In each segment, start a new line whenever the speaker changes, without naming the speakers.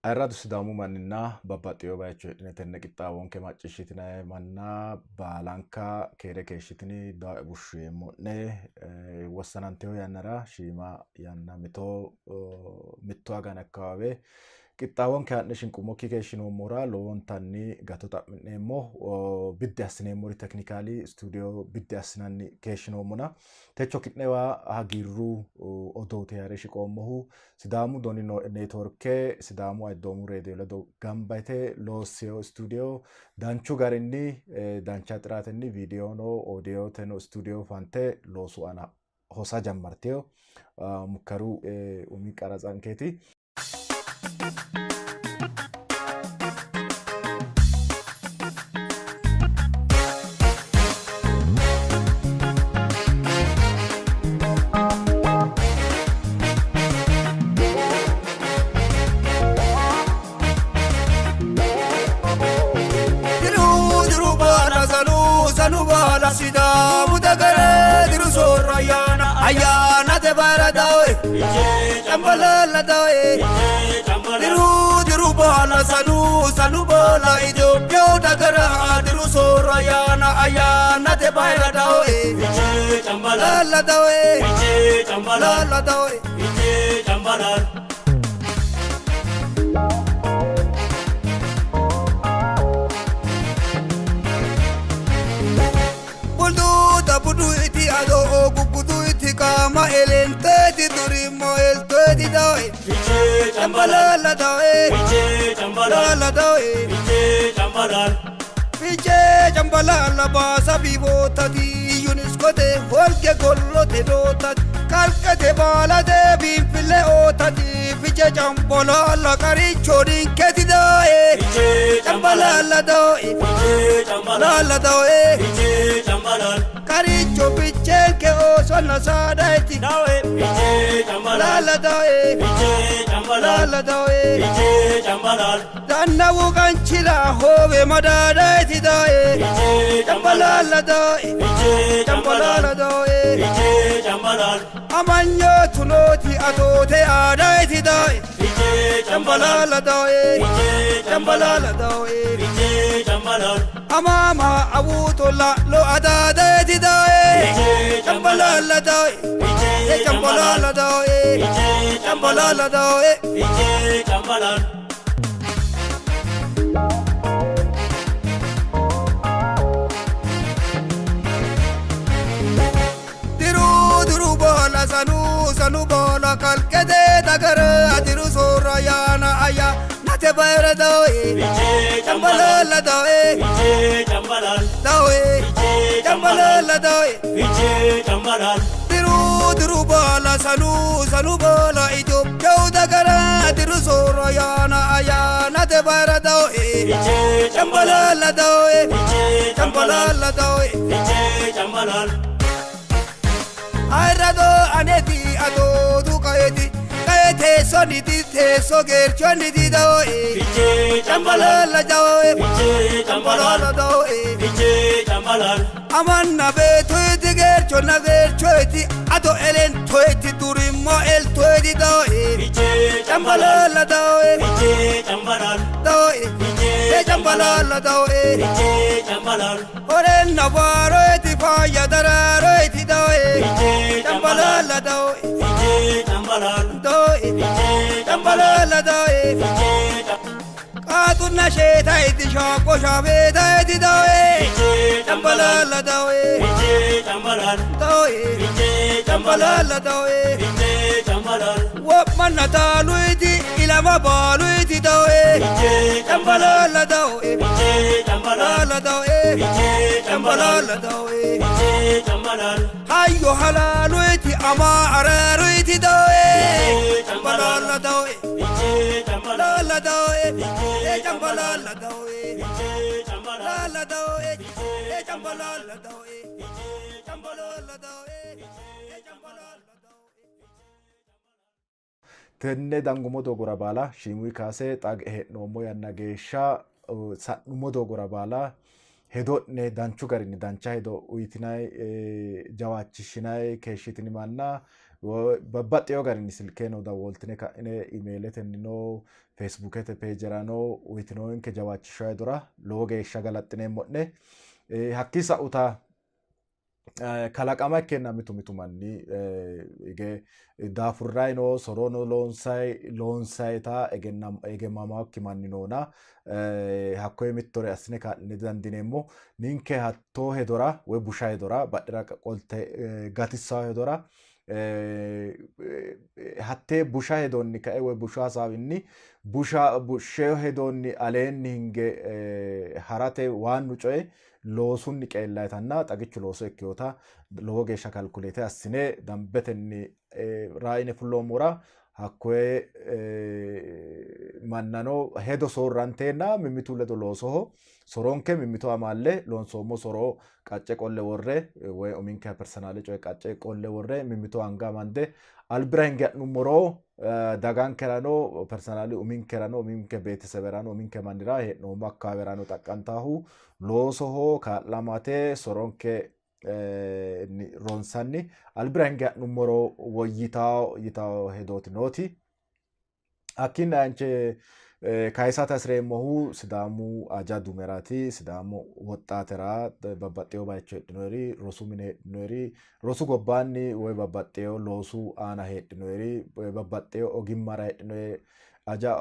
Ayirradu Sidaamu manninna babbaxxeewo bayicho heedhine tenne qixxaawonke macciishshitinanni manna baalanka keere keeshshitini daae bushshu yeemmo'ne. Wossanantino yannara shiima yanna mito mitto agana akkawaawe qixxaawonke haa'ne shinqummokki keeshshinoommohura lowontanni gato xa'mi'neemmo. Biddi assineemmori teknikaali istuudiyo biddi assinanni keeshshinoommona techo ki'newa hagiirru odooti ha're shiqoommohu Sidaamu Doni Neetworke Sidaamu Ayiddoomu Reediyo ledo gamba yite loossino istuudiyo danchu garinni dancha xiraatenni viidiyono oodiyoteno istuudiyo fante loosu aana hosa jammartino. Mukkaru umi qaratsankeeti.
Diruu diruu baala sanuu sanuu baala sidaamu dagare diru soorro ayyaana ayyaana te bara dawe cambalala dawe diruu diruu baala sanuu sanuu baala Itoophiyaa dagara diru soorro ayyaana ayyaana te bara dawe lala dawe lala dawe. Bultuuta buduu itti adoo guguduu itti qaama eleenteeti durimmoo elteeti dawe. Cambalala dawe. Lala dawe. Fichee cambalala baasa biibootati yuniskote holge gollote dootati kalqete baalate biinfille ootati fichee cambalala qarichoo dinketi daa'e cambalala daa'e lala daa'e qaricho ficheenke oosonna saadaeti lala daa'e lala daa'e Dannawu qanchira hoowe madaadaeti daa'e Cambalaalla daa'e Cambalaalla daa'e Amanyootu nooti atoote aadaeti daa'e Cambalaalla daa'e Cambalaalla daa'e Amaama awuuto la'lo adaadaeti daa'e Cambalaalla daa'e Cambalaalla daa'e Cambalaalla daa'e Diruu diruu boola sanuu sanuu boola kalqete dagara diru soora yaana ayya nate bayra dawe cambalala dawe dawe cambalala dawe Diruu diruu boola sanuu sanuu boola Itoophiyaa dagara diru soora yaana ayya nate bayra dawe cambalala dawe cambalala dawe. Ayirrado aneti atootu qaeti qae teessonniti teessoo geerchonniti dawoe cambalala dawoe cambalala dawoe amanna beetoyti geerchonna geerchoyti ato elentoyti durimmo eltoyti dawoe cambalala dawoe dawoe cambalala dawoe Orenna baaroyti faaya daraaroyti dawoe cambalala dawoe dawoe cambalala dawoe qaaxunna sheetayti shaaqo shaabeetayti dawoe cambalala dawoe dawoe cambalala dawoe wo'manna taaluyti ilama baaluyti dawoe cambalala dawoe cambalala dawoe cambalala dawoe hayyo halaaluyti amaa araaruyti dawoe cambalala dawoe lala dawoe cambalala dawoe lala dawoe cambalala dawoe cambalala dawoe cambalala dawoe.
Tenne dangummo doogora baala shiimuyi kaase xa hee'noommo yanna geeshsha sa'nummo doogora baala. Hedo'ne danchu garinni dancha hedo uyitinayi jawaachishshinayi keeshshitini manna babbaxxeyo garinni silkeno dawwoltine ka'ine imeeletennino Feesbuukete peejerano uyitinoonke jawaachishsha hedora lowo geeshsha galaxxineemmo'ne. Hakkii sa'uta kalaqama ikkeenna mitu mitu manni hige daafurrayi no, sorono loonsayi loonsayita egemmamaakki manni noona hakkoye mittore assine kaa'line didandiineemmo. Ninke hattoo hedora woy busha hedora badhera qolte gatissawo hedora hattee busha hedonni kae woy bushu hasaawinni busha bushshe hedonni aleenni hinge harate waannu coyi loosunni qeellayitanna xagichu looso ikkinota lowo geeshsha kalkuleete assine dambetenni raayine fulloommora hakkoye mannano hedo soorranteenna mimmitu ledo loosoho soronke mimmito amaalle loonsoommo soro qacce qolle worre woy uminkeha personaale coye qacce qolle worre mimmito anga amande albira hinge ha'nummoro dagankerano personaale uminkerano uminke beeteseberano uminke mannira hee'noommo akkaawerano xaqqantaahu loosoho kaa'lamate soronke ronsanni albira hinge ha'nummoro woyyitawo yitawo hedooti nooti. Hakkiinni aanche kayisate hasireemmohu Sidaamu aja dumeraati. Sidaamu woxxaatera babbaxxewo bayicho heedhinoyeri, rosu mine heedhinoyeri, rosu gobbaanni woy babbaxxewo loosu aana heedhinoyeri, babbaxxewo ogimmara heedhinoyeri aja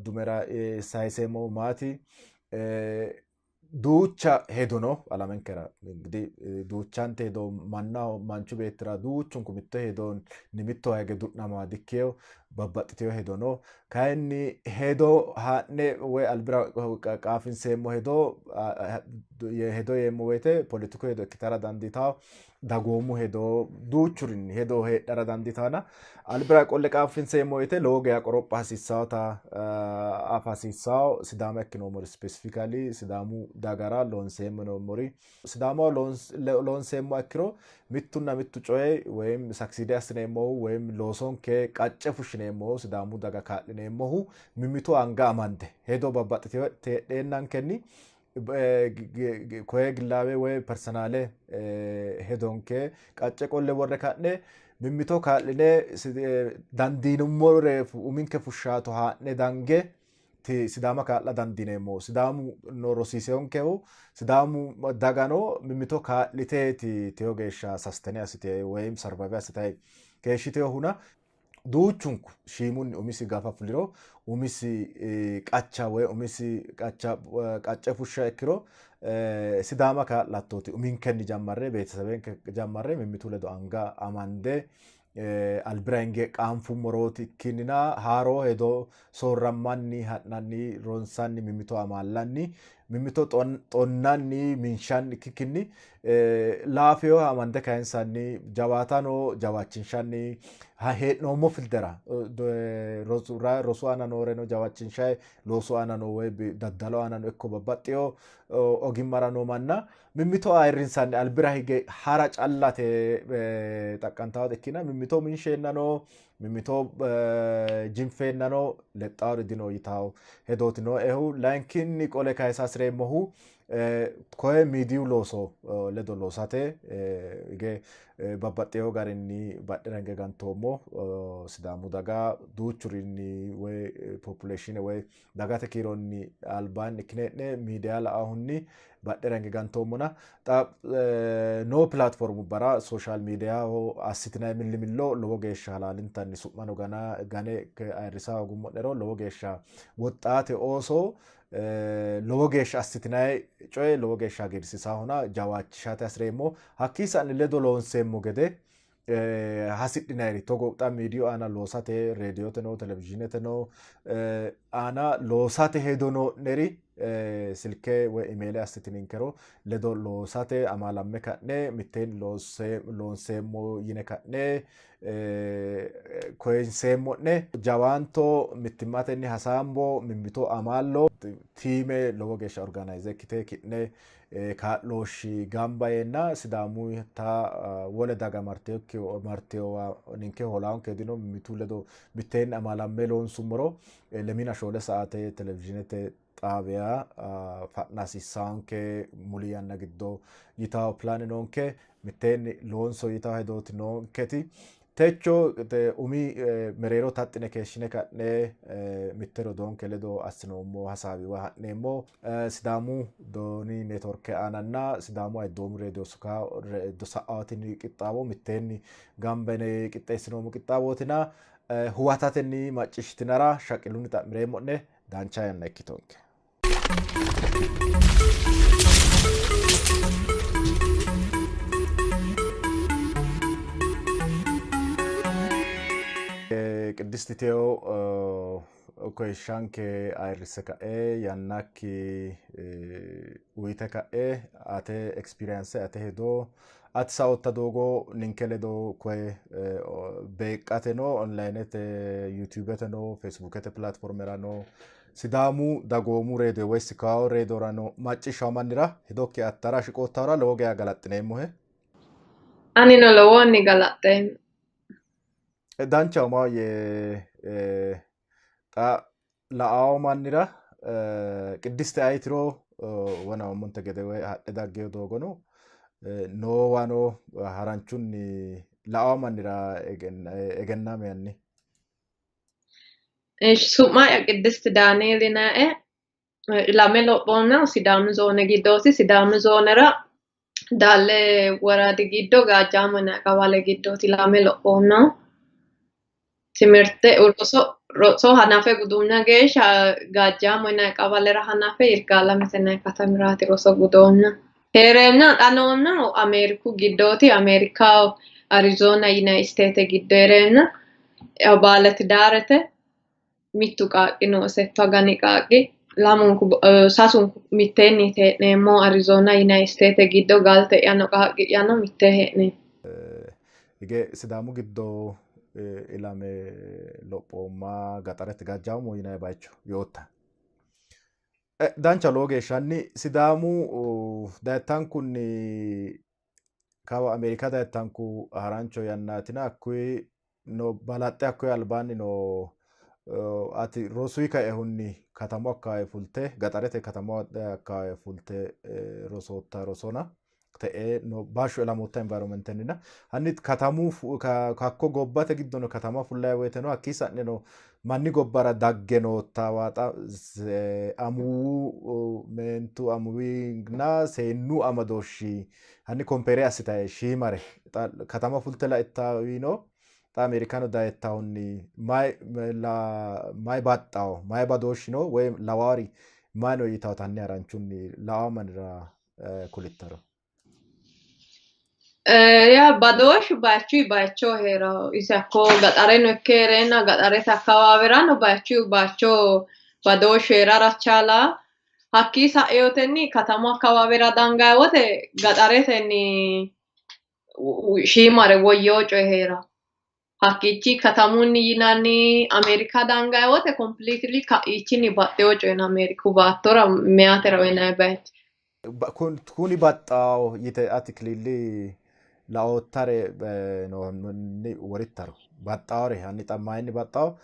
dumera sayiseemmohu maati? Duucha hedo no alamenkera ingidihi duuchante hedo mannaho manchu beettira duuchunku mitte hedonni mittowa hige du'nama dikkino babbaxxitino hedo no kayinni hedo haa'ne woy albira qaafinseemmo hedo hedo yeemmo woyte poletiku hedo ikkitara dandiitawo dagoomu hedo duuchurinni hedo heedhara dandiitanna albira qolle qaanfinseemmo woyte lowo geya qoropha hasiissawota afa hasiissawo. Sidaama ikkinoommori specifically Sidaamu dagara loonseemmo yinoommori Sidaamaho loonseemmoha ikkiro mittunna mittu coyi woyim succeed assineemmohu woyim loosonke qacce fushshineemmohu Sidaamu daga kaa'lineemmohu mimmitu anga amande hedo babbaxxitino heedheennankenni koye gillaawe woy personaale hedonke qacce qolle worre ka'ne mimmito kaa'line dandiinummore uminke fushshaato haa'ne dange Sidaama kaa'la dandiineemmo. Sidaamu no rosiiseonkehu Sidaamu dagano mimmito kaa'liteeti teyo geeshsha sastene assite woyim sarvayve assitayi keeshshiteyohuna duuchunku shiimunni umisi gafa fuliro umisi qacha woy umisi qacha qacce fushsha ikkiro Sidaama kaa'lattooti uminkenni jammarre beetesebenke jammarre mimmitu ledo anga amande albira hinge qaanfummorooti ikkinnina haaroo hedo soorrammanni ha'nanni ronsanni mimmito amaallanni mimmito xonnanni minshanni ikkikkinni laafeyoha amande kayinsanni jawaatano jawaachinshanni hee'noommo fildera rosu aana nooreno jawaachinshayi loosu aana no woy daddalo aana no ikko babbaxxeyo ogimmara noo manna mimmito ayirrinsanni albira hige hara callate xaqqantawote ikkina mimmito minsheennano mimmito jinfeennano lexxawori dino yitawo hedooti nooehu. Layinkinni qole kayisa hasireemmohu koye miidiyu looso ledo loosate hige babbaxxeyo garinni badhera hinge gantoommo Sidaamu daga duuchurinni woy population woy dagate kiironni albaanni ikkine hee'ne miidiya la''ahunni badhera hinge gantoommona xa noo pilaatformubbara sooshaal miidiyaho assitinanni millimillo lowo geeshsha halaalintanni su'mano gana gane ayirrisa hoogummo'nero lowo geeshsha woxxaate ooso lowo geeshsha assitinanni coye lowo geeshsha hagiirsiisaahona jawaachishate hasireemmo. Hakkii sa'ne ledo loonseemmo gede hasidhinayiri togo xa miidiyu aana loosate reediyoteno televizhiineteno aana loosate hedo noo'neri silke woy imeele assitininkero ledo loosate amaalamme ka'ne mitteenni loonseemmo yine ka'ne koyinseemmo'ne. Jawaanto mittimmatenni hasaambo, mimmito amaallo, tiime lowo geeshsha organize ikkite ki'ne kaa'looshshi gamba yeenna Sidaamuta wole daga marteyowa ninke hoolaanke dino mimmitu ledo mitteenni amaalamme loonsummoro lemina shoole saate televizhiinete xaabiya fa'na hasiissaanke muli yanna giddo yitawo pilaane noonke, mitteenni loonso yitawo hedooti noonketi. Techo umi mereero taxxine keeshshine ka'ne mitte rodoonke ledo assinoommo hasaawiwa ha'neemmo. Sidaamu Dooni neetworke aananna Sidaamu Ayiddoomu reediyo sa'aatini qixxaawo mitteenni gamba yine qixxeessinoommo qixxaawootina huwatatenni macciishshitinara shaqqillunni xa'mireemmo'ne. Dancha yanna ikkitonke. Qiddist Teo koyishshanke ayirrisse ka'e yannakki uyite ka'e ate experience ate hedo ati saotta doogo ninke ledo koye beeqqateno onlinete YouTubeteno Facebookete platformerano Sidaamu dagoomu reediyo woy Sikaawo reediyorano macciishshawo mannira hedokki attara shiqoottahura lowo geya galaxxineemmohe.
Anino lowohunni galaxxeemmo.
Danchaho maahoyye xa la'awo mannira Qiddiste ayitiro wona gede woy hadhe daggeyo doogono noowano haranchunni la'awo mannira egenname hanni.
Su'ma'ya Qiddist Daanieeli yinae. Ilame lophoommohu Sidaamu zoone giddooti. Sidaamu zoonera Daalle woradi giddo Gaajjaamo yinanni qawale giddooti ilame lophoommohu. Timirte roso hanafe gudumma geeshsha Gaajjaamo yinanni qawalera hanafe Yirgaalamete yinanni katamiraati roso gudoommohu. Hee'reenna xa noommohu Ameeriku giddooti. Ameerikaho Arizoona yinanni isteete giddo hee'reenna baaletidaarete mittu qaaqqi nooe, settu agani qaaqqi, lamunku sasunku mitteenniiti hee'neemmohu Arizoona yinanni isteete giddo, galte'yano qaaqqi'yano mittee hee'neemmo.
Hige Sidaamu giddo ilame lophoomma gaxarete Gaajjaamo yinanni bayicho yootta. Dancha lowo geeshsha hanni Sidaamu dayittankunni kawa Ameerika dayittanku harancho yannaatina hakkuyi no balaxxe hakkuyi albaanni no ati rosuyi kaehunni katamu akkawaawe fulte gaxarete katamu akkawaawe fulte rosootta rosona te'ee no bashsho ilamootta environmentennina hanni katamu hakko gobbate giddono katama fullayi woyteno hakkii sa'neno manni gobbara dagge nootta waaxa amuwu meentu amuwinna seennu amadooshshi hanni kompere assitaye shiimare katama fulte laittawiino xa Ameerikano dayettahunni mayi baxxawo mayi badooshshi no woy lawaari mayi no yitawota hanni haranchunni la'awo mannira kulittaro.
Yaa badooshshu bayichuyi bayichoho heerawo. Isi hakko gaxareno ikke heereenna gaxarete akkawaawerano bayichuyi bayichoho badooshshu heerara chaalaa. Hakkii sa'eyotenni katamu akkawaawera dangayi wote gaxaretenni shiimare woyyewo coyi heerawo. Hakkiichi katamunni yinanni Ameerika dangayi wote completely ka'iichinni baxxewo coyi no Ameeriku baattora meyaatera uyinayi bayichi.
Kuni baxxawo yite ati kiliilli laoottare noonni worittaro baxxawore hanni xa mayinni baxxawo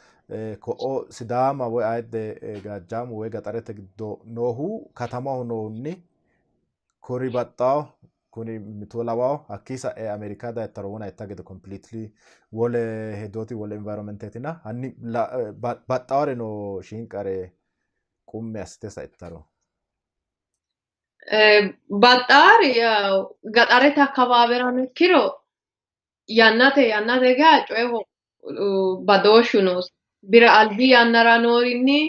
ko'o Sidaama woy ayidde Gaajjaamu woy gaxarete giddo noohu katamaho noohunni kuri baxxawo kuni mitto lawawo hakkii sa'e Ameerika dayittaro wona itta gede completely wole hedooti wole environmenteetina hanni baxxawore no shiinqare qummi assite saittaro.
Baxxaari gaxarete akkawaawerano ikkiro yannate yannate geya coyeho badooshshu noosi. Bire albi yannara noorinni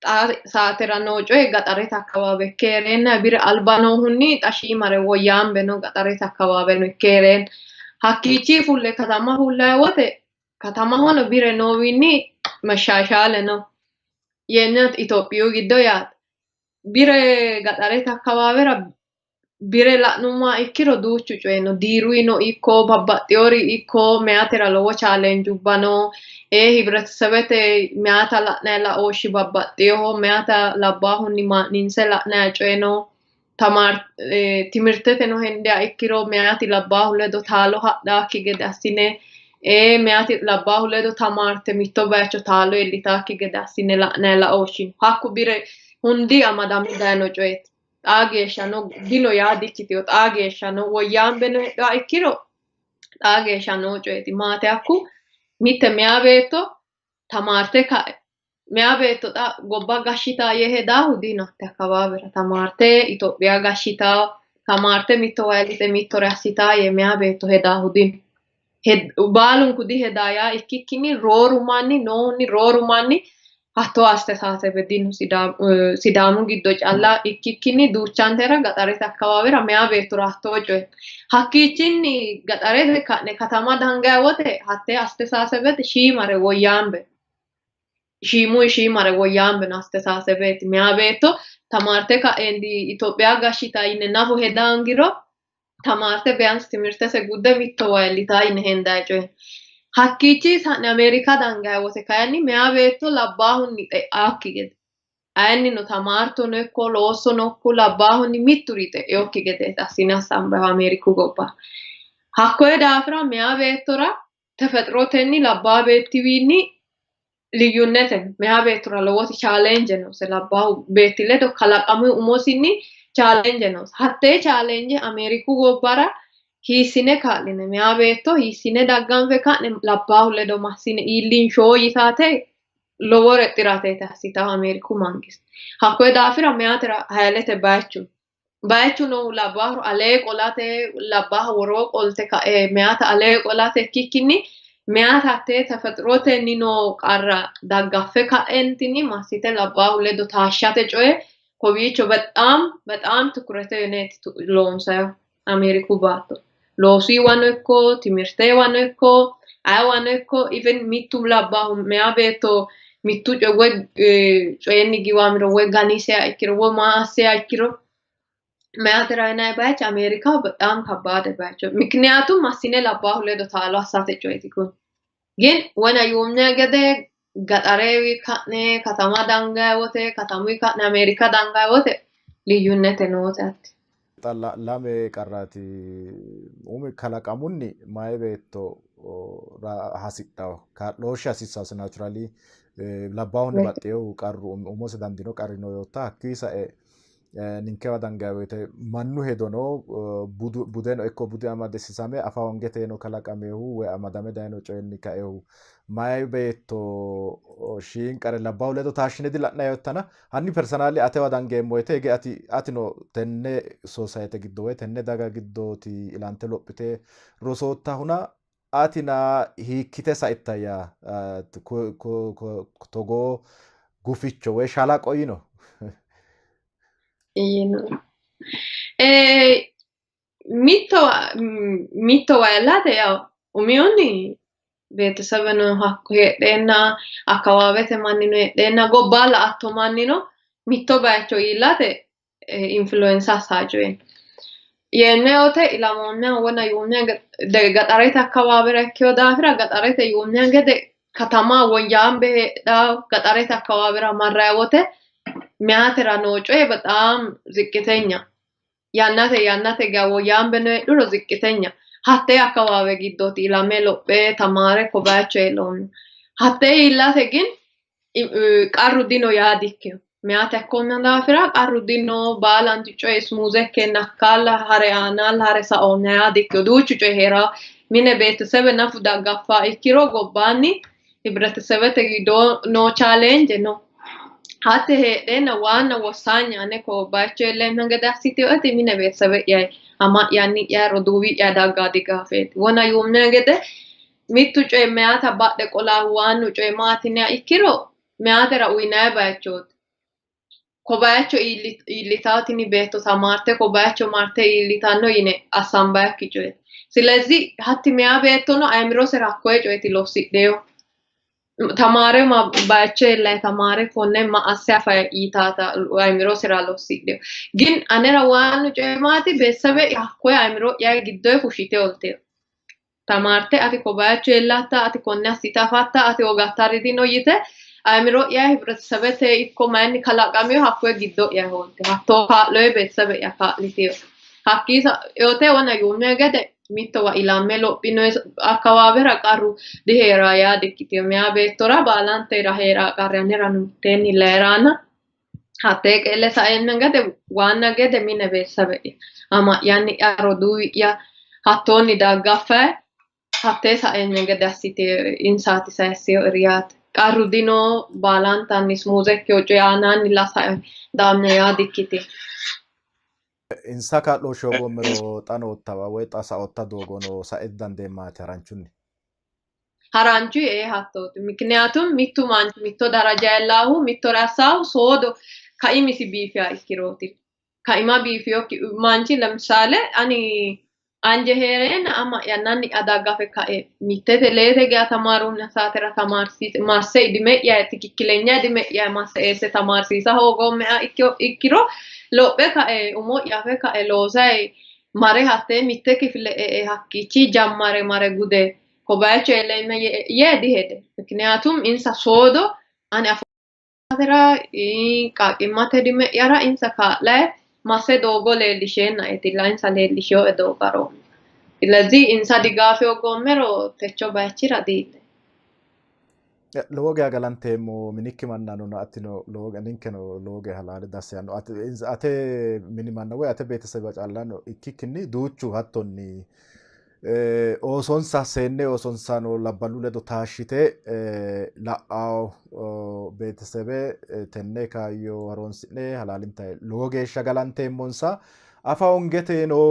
xaa saatera noo coyi gaxarete akkawaawe ikke heereenna bire alba noohunni xa shiimare woyyaambe no gaxarete akkawaaweno ikke heereenna hakkiichi fulle katama fullayi wote katamahono bire noowiinni mashshaashaale no yeenna Itophiyu giddo yaate. Bire gaxarete akkawaawera bire la'nummoha ikkiro duuchu coyi no. Diiruyino ikko babbaxxewori ikko meyatera lowo chaalenjubba no. Hibretesebete meyata la'nayi laooshshi babbaxxewoho. Meyata labbaahunni maa'ninse la'nayi coyi no. Timirteteno hendiha ikkiro meyati labbaahu ledo taalo hadhaakki gede assine meyati labbaahu ledo tamaarte mitto bayicho taalo iillitaakki gede assine la'nayi laooshshi no. Hakku bire Hundi amadame dayino coyeeti. Xaa geeshshano dino yaa dikkitino. Xaa geeshshano woyyaambe no heedhuha ikkiro xaa geeshsha noo coyeeti. Maate hakku mitte meyaa beetto tamaarte ka'e meyaa beetto xa gobba gashshitaa yee hedaahu dino hatte akkawaawera. Tamaarte Itophiya gashshitaa, tamaarte mittowa iillite mittore assitaa yee meyaa beetto hedaahu dino. Baalunku dihedaa yaa ikkikkinni rooru manni noohunni rooru manni hattoo astesaasebe dino. Sidaamu giddo calla ikkikkinni duuchantera gaxarete akkawaawera meyaa beettora hattoo coye. Hakkiichinni gaxarete ka'ne katama dangayi wote hattee astesaasebete shiimare woyyaambe shiimuyi shiimare woyyaambe no astesasebeeti. Meyaa beetto tamaarte ka'eendi Itophiya gashshita yine nafu hedaangiro tamaarte biyansi timirtese gudde mittowa iillitaa yine hendayi coye. Hakkiichi sa'ne Ameerika dangayi wote kayinni meyaa beetto labbaahunni xe'aakki gede ayinnino tamaartono ikko loossono ikko labbaahunni mitturi xe'eyokki gedeeti assine assambayihu Ameeriku gobbara. Hakkoye daafira meyaa beettora tefexirotenni labbaa beettiwiinni liyyunnete meyaa beettora lowoti challenge noose. Labbaahu beetti ledo kalaqamu umosinni challenge noose. Hattee challenge Ameeriku gobbara hiissine kaa'line meyaa beetto hiissine dagganfe ka'ne labbaahu ledo massine iillinshoo yitaate lowore xirateeti assitahu Ameeriku mangiste. Hakkoye daafira meyaatera hayilete bayichu bayichu noohu labbaahu alee qolate labbaaha woroo qolte ka'e meyaata alee qolate ikkikkinni meyaata hattee tefexirotenni noo qarra daggaffe ka'entinni massite labbaahu ledo taashshate coye kowiicho bexaam bexaam tukurete yineeti loonsayihu Ameeriku baatto. Loosuyiwano ikko timirteewano ikko ayiwano ikko even mittu labbaahu meyaa beetto mittu coye woy coyinni giwamiro woy ganiseha ikkiro woy maa asseha ikkiro meyaatera yinayi bayichi Ameerikaho bexaam kabbaade bayicho. Mikiniyaatu massine labbaahu ledo taalo assate coyeeti kuni. Gin wona yuumne gede gaxareewi ka'ne katama dangayi wote katamuyi ka'ne Ameerika dangayi wote liyyunnete noote hatti.
Xa lame qarraati. Umi kalaqamunni mayi beetto hasidhawo kaa'looshshe hasiissase naturally labbaahunni baxxeehu qarru umose dandiino qarri no yootta. Hakkii sae ninkewa dangayi woyte mannu hedono budeno ikko bude amadisiisame afa hongeteno kalaqamehu woy amadame dayino coyinni kaehu mayi beetto shiinqare labbaahu ledo taashshine dila'nayi yoottana. Hanni personally atewa dangeemmo woyte hige ati atino tenne society giddo woy tenne daga giddooti ilante lophite rosoottahuna atina hiikkite saittayya togoo guficho woy shalaqo yino?
Yino. Mittowa iillate yaw umihunni beetesebeno hakko heedheenna akkawaawete mannino heedheenna gobbaa la''atto mannino mitto bayicho iillate influence assaa coye. Yeenne wote ilamoommeha wona yuummeha gaxarete akkawaawera ikkeyo daafira gaxarete yuummeha gede katama woyyaambe heedhaa gaxarete akkawaawera marrayi wote meyaatera noo coye bexaam ziqqitenya yannate yannate geya woyyaambe no heedhuro ziqqitenya hattee akkawaawe giddooti ilame lophe tamaare ko bayicho iilloommo. Hattee iillate gin qarru dino yaa dikkino. Meyaate hakkonna daafira qarru dino baalanti coye smooth ikkeenna hakkaalla hare aanaalla hare saoomma yaa dikkino. Duuchu coyi heeraa mine beetesebe nafu daggaffa ikkiro gobbaanni hibretesebete giddo noo challenge no. Hatte heedheenna waanna wossaanya ane ko bayicho iilleemma gede assitinoeti mine beetesebe'ya ama'ya anni'ya roduuwi'ya daggaa digaafeeti. Wona yuummeya gede mittu coyi meyaata badhe qolaahu waannu coyi maati yiniha ikkiro meyaatera uyinayi bayichooti. Ko bayicho iillitawo tini beetto tamaarte ko bayicho marte iillitanno yine assambayikki coyeeti. Silezi hatti meyaa beettono ayimirosera hakkoye coyeeti lossidheyo. Tamaare ma bayicho iillayi tamaare konne ma asse afayi yitaata ayimirosera lossidheyo. Gin anera waannu coyi maati beetesebe hakkoye ayimiro'ya giddoyi fushshite olteyo. Tamaarte ati ko bayicho iillatta ati konne assite afatta ati hogattari dino yite ayimiro'ya hibretesebete ikko mayinni kalaqamiyo hakkoye giddo'ya holte hattoo kaa'loye beetesebe'ya kaa'liteyo. Hakkii sa'yote wona yuumme gede mittowa ilamme lophinoyi akkawaawera qarru diheeraa yaa dikkiteyo. Meyaa beettora baalantera heeraa qarri anerano mitteenni layiraana Hattee qeelle saeenna gede waanna gede mine beessabe'ya ama'yanni'ya roduuwi'ya hattoonni daggaffayi hattee saeenna gede assite insaati sayisseyoeri yaate. Qarru dino baalantanni smuuze ikkeyo coyi aanaanni la sae daamna yaa dikkitino.
Insa kaa'looshshi hoogoommero xa noottawa woy xa saotta doogono sae didandeemmaati haranchunni.
Haranchu ee hattooti. Mikiniyatum mittu manchi mitto daraja iillaahu mittore assaahu soodo kaimisi biifiha ikkirooti. Kaima biifiyokki manchi lemisaale ani anje hee'reenna ama'ya nanni'ya daggafe kae mittete leete geya tamaarumna saatera tamaarsiise masse idime'ya tikikkilenya idime'ya masse eesse tamaarsiisa hoogoommea ikkiro lophe kae umo'ya afe kae loosayi mare hattee mitte kifile e''e hakkiichi jammare mare gude ko bayicho iilleemma yee dihede. Mikiniyatum insa soodo ani afootera qaaqqimmate idime'yara insa kaa'layi masse doogo leellisheennaeetilla insa leellishinoe doogo haroomma. Silezi insa digaafe hoogoommero techo bayichira diiilleemma.
Lowo geya galanteemmo minikki mannano atino lowo geya ninkeno lowo geya halaale dassi yaanno. Ate mini manna woy ate beetesebe callano ikkikkinni duuchu hattonni oosonsa seenne oosonsano labballu ledo taashshite la'ao beetesebe tenne kaayyo haroonsi'ne halaalinta lowo geeshsha galanteemmonsa. Afa hongeteno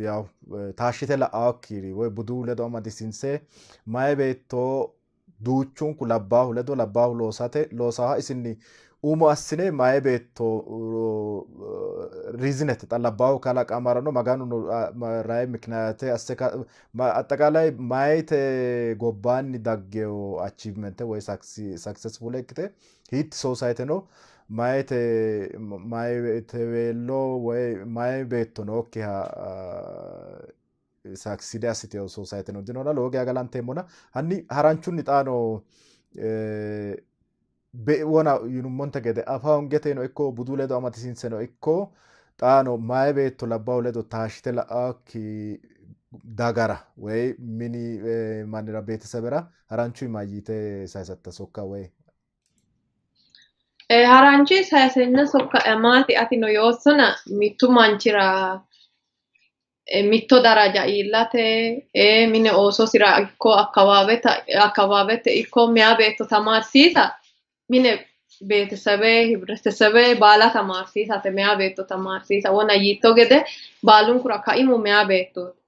yaw taashshite la'aokkiri woy budu ledo amadisiinse mayi beetto duuchunku labbaahu ledo labbaahu loosate loosaha isinni umo assine mayi beetto riizinete xa labbaahu kalaqamarano maganu rayi mikinaate asse axaqalay mayite gobbaanni daggeyo achievement woy successful ikkite hiitti soosayiteno mayite mayiteweello woy mayi beetto nookkiha sakside assiteyo soosayiteno dinona lowo geya galanteemmona. Hanni haranchunni xaano wona yinummonte gede afa hongeteno ikko budu ledo amadisiinseno ikko xaano mayi beetto labbaahu ledo taashshite la'akki dagara woy mini mannira beetesebera haranchuy mayyite sayisatta sokka woy?
Haranchuy sayisenna sokka maati atino yoossona mittu manchira mitto daraja iillate mine oososira ikko akkawaawete ikko meya beetto tamaarsiisa mine beetesebe hibretesebe baala tamaarsiisate meya beetto tamaarsiisa wona yiitto gede baalunkura kaimu meya beettooti.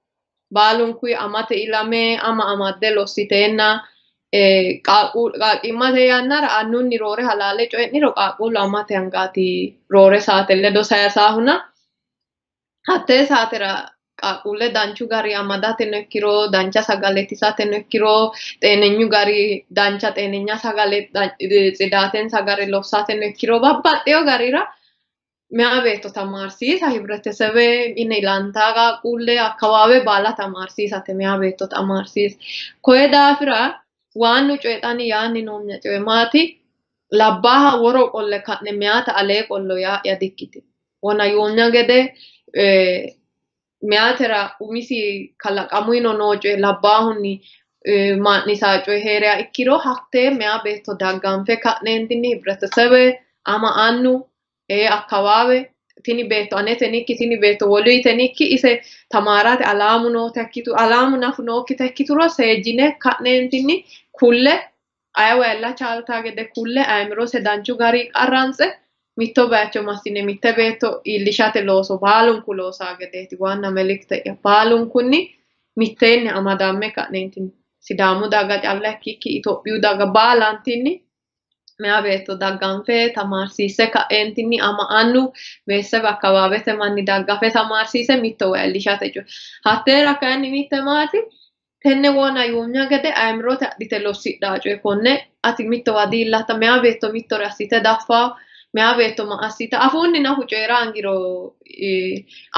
Baalunkuy amate ilame ama amadde lossiteenna qaaqqimmate yannara annunni roore halaale coyi'niro qaaqquullu amate angaati roore saate ledo sayisaahuna hattee saatera qaaqquulle danchu gari amadateno ikkiro dancha sagale itisateno ikkiro xeenenyu gari dancha xeenenya sagale tsidaatensa gari lossateno ikkiro babbaxxeyo garira meya beetto tamaarsiisa hibretesebe mine ilantaa qaaqquulle akkawaawe baala tamaarsiisate meya beetto tamaarsiisa. Koye daafira waannu coyi xani yaanni noomna coyi maati labbaaha woro qolle ka'ne meyata alee qollo yaa'ya dikkitino. Wona yoomna gede meyatera umisi kalaqamuyino noo coyi labbaahunni maa'nisaa coyi hee'riha ikkiro hattee meya beetto dagganfe ka'neentinni hibretesebe ama annu akkawaawe tini beetto anetenikki tini beetto woluyitenikki ise tamaarate alaamu noota ikkitu alaamu nafu nookkita ikkituro seejjine ka'neentinni kulle ayewa ella chaaltaa gede kulle ayimirose danchu gari qarranse mitto bayicho massine mitte beetto iillishate looso baalunku loosaa gedeeti waanna melikte'ya baalunkunni mitteenni amadamme ka'neentinni Sidaamu daga calla ikkikki Itophiyu daga baalantinni meya beetto dagganfe tamaarsiisse ka'eentinni ama annu beessebe akkawaawete manni daggafe tamaarsiise mittowa iillishate coye. Hatteera kayinni mitte maati tenne wona yuumna gede ayimirote adhite lossidhaa coye konne ati mittowa diillatta meya beetto mittore assite daffaa meya beetto ma assita afuunni nafu coyi'ra angiro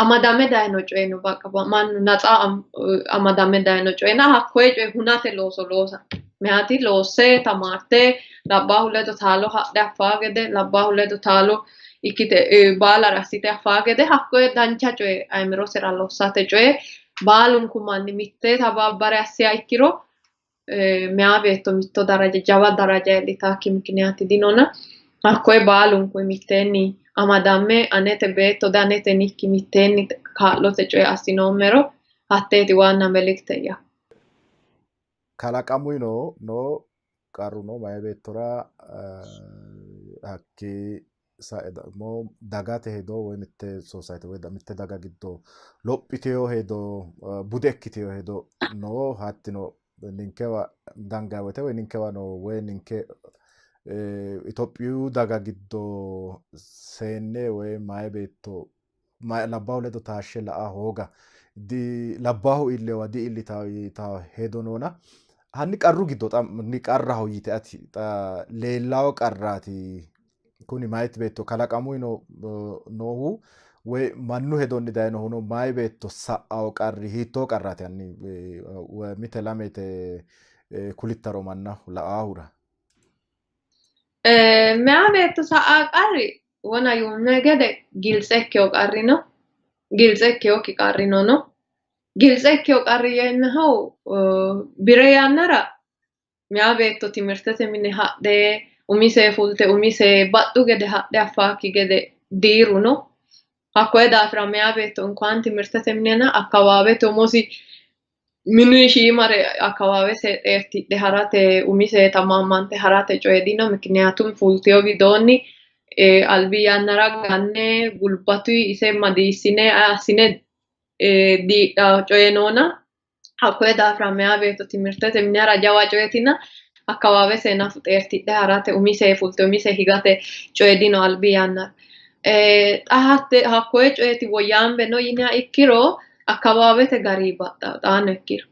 amadame dayino coye no baqa mannu natsa amadame dayino coyena hakkoye coye hunate looso loosa meyati loosse tamaarte labbaahu ledo taalo hadhe affaa gede labbaahu ledo taalo ikkite baalare assite affaa gede hakkoye dancha coye ayimirosera lossate coye baalunku manni mitte tababbare assiha ikkiro meya beetto mitto daraja jawa daraja iillitaakki mikiniyaati dinona. Hakkoye baalunku mitteenni amadamme anete beetto danete nikki mitteenni kaa'lote coye assinoommero hatteeti waanna melikteyya.
Kalaqamuyino no qarruno mayi beettora hakkii sae ደግሞ dagate hedo woy mitte society woy mitte daga giddo lophiteyo hedo bude ikkiteyo hedo no. Hattino ninkewa dangayi woyte woy ninkewa no woy ninke Itophiyu daga giddo seenne woy mayi beetto labbaahu ledo taashshe la"a hooga labbaahu iillewa di"iillitawo yitawo hedo noona. Hanni qarru giddo xa qarraho yite ati xa leellawo qarraati kuni mayiti beetto kalaqamuyino noohu woy mannu hedonni dayinohuno mayi beetto sa'awo qarri hiittoo qarraati? Hanni mite lamete kulittaro mannaho la'aahura.
Meya beetto sa'a qarri wona yuumme gede giltse ikkeyo qarri no, giltse ikkeyokki qarrino no. Giltse ikkeyo qarri yeemmehu bire yannara meya beetto timirtete mine hadhe umise fulte umise baxxu gede hadhe affaakki gede diiru no. Hakkoye daafira meya beetto inkuwaan timirtete minena akkawaawete umosi minu shiimare akkawaawese xeertidhe harate umise tamaamante harate coye dino. Mikiniyatum fulteyo widoonni albi yannara ganne gulbatu ise madiissine assine diidha coye noona. Hakkoye daafira meya beetto timirtete mine hara jawa coyeetina akkawaawese nafu xeertidhe harate umise fulte umise higate coye dino albi yannara. Xa hatte hakkoye coyeeti woyyaambe no yiniha ikkiro akkawaawete gari baxxawo xaano ikkiro.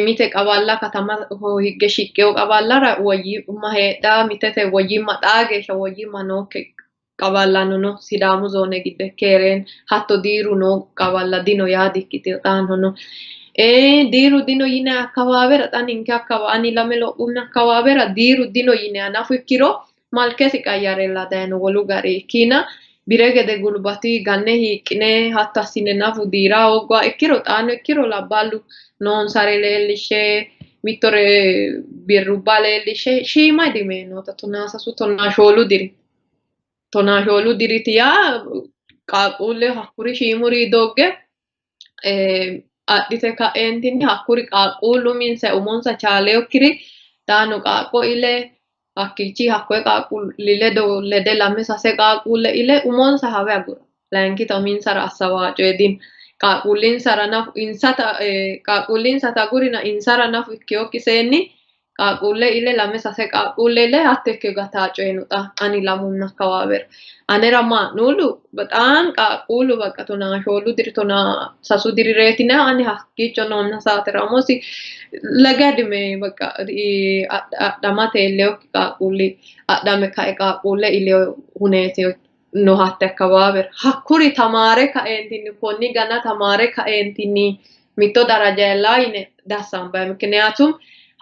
Mite qawalla katamaho higge shiqqeyo qawallara woyyimma heedhaa, mitete woyyimma xaa geeshsha woyyimma nookki qawallano no. Sidaamu zoone giddo ikke heereenna hatto diiru noo qawalla dino yaa dikkitino xaano no. Diiru dino yinayi akkawaawera xa ninke ani lame lophummo akkawaawera diiru dino yinayi nafu ikkiro malkesi qayyarella dayino wolu gari ikkiina bire gede gulbatuyi ganne hiiqqine hatto assine nafu diira hoogguha ikkiro xaano ikkiro labballu noonsare leellishshe mittore birrubba leellishshe shiima idime noota 13 14 diri 14 diriti yaa qaaqquulle hakkuri shiimuri dogge adhite ka'eentinni hakkuri qaaqquullu uminsa umonsa chaaleyokkiri xaano qaaqqo ile hakkiichi hakkoye qaaqquulli ledo lede lame sase qaaqquulle ile umonsa hawe agura layinkita uminsara assawaa coye dino. Qaaqquullinsara nafu insata qaaqquullinsata agurina insara nafu ikkeyokki seenni qaaqquulle ile lame sase qaaqquulle ile hatto ikke gataa coye no. Xa ani lamunna akkawaawera anera maa'nuullu በጣም qaaqquullu በቃ 14 diri 13 dirireetina ani hakkiicho noonna saatera umosi laga idime በቃ adhamate illeyokki qaaqquulli adhame kae qaaqquulle ileyo huneeti no hatte akkawaawera. Hakkuri tamaare kaeentinni konni gana tamaare kaeentinni mitto daraja iillaa yine dassanbayi. Mikiniyatum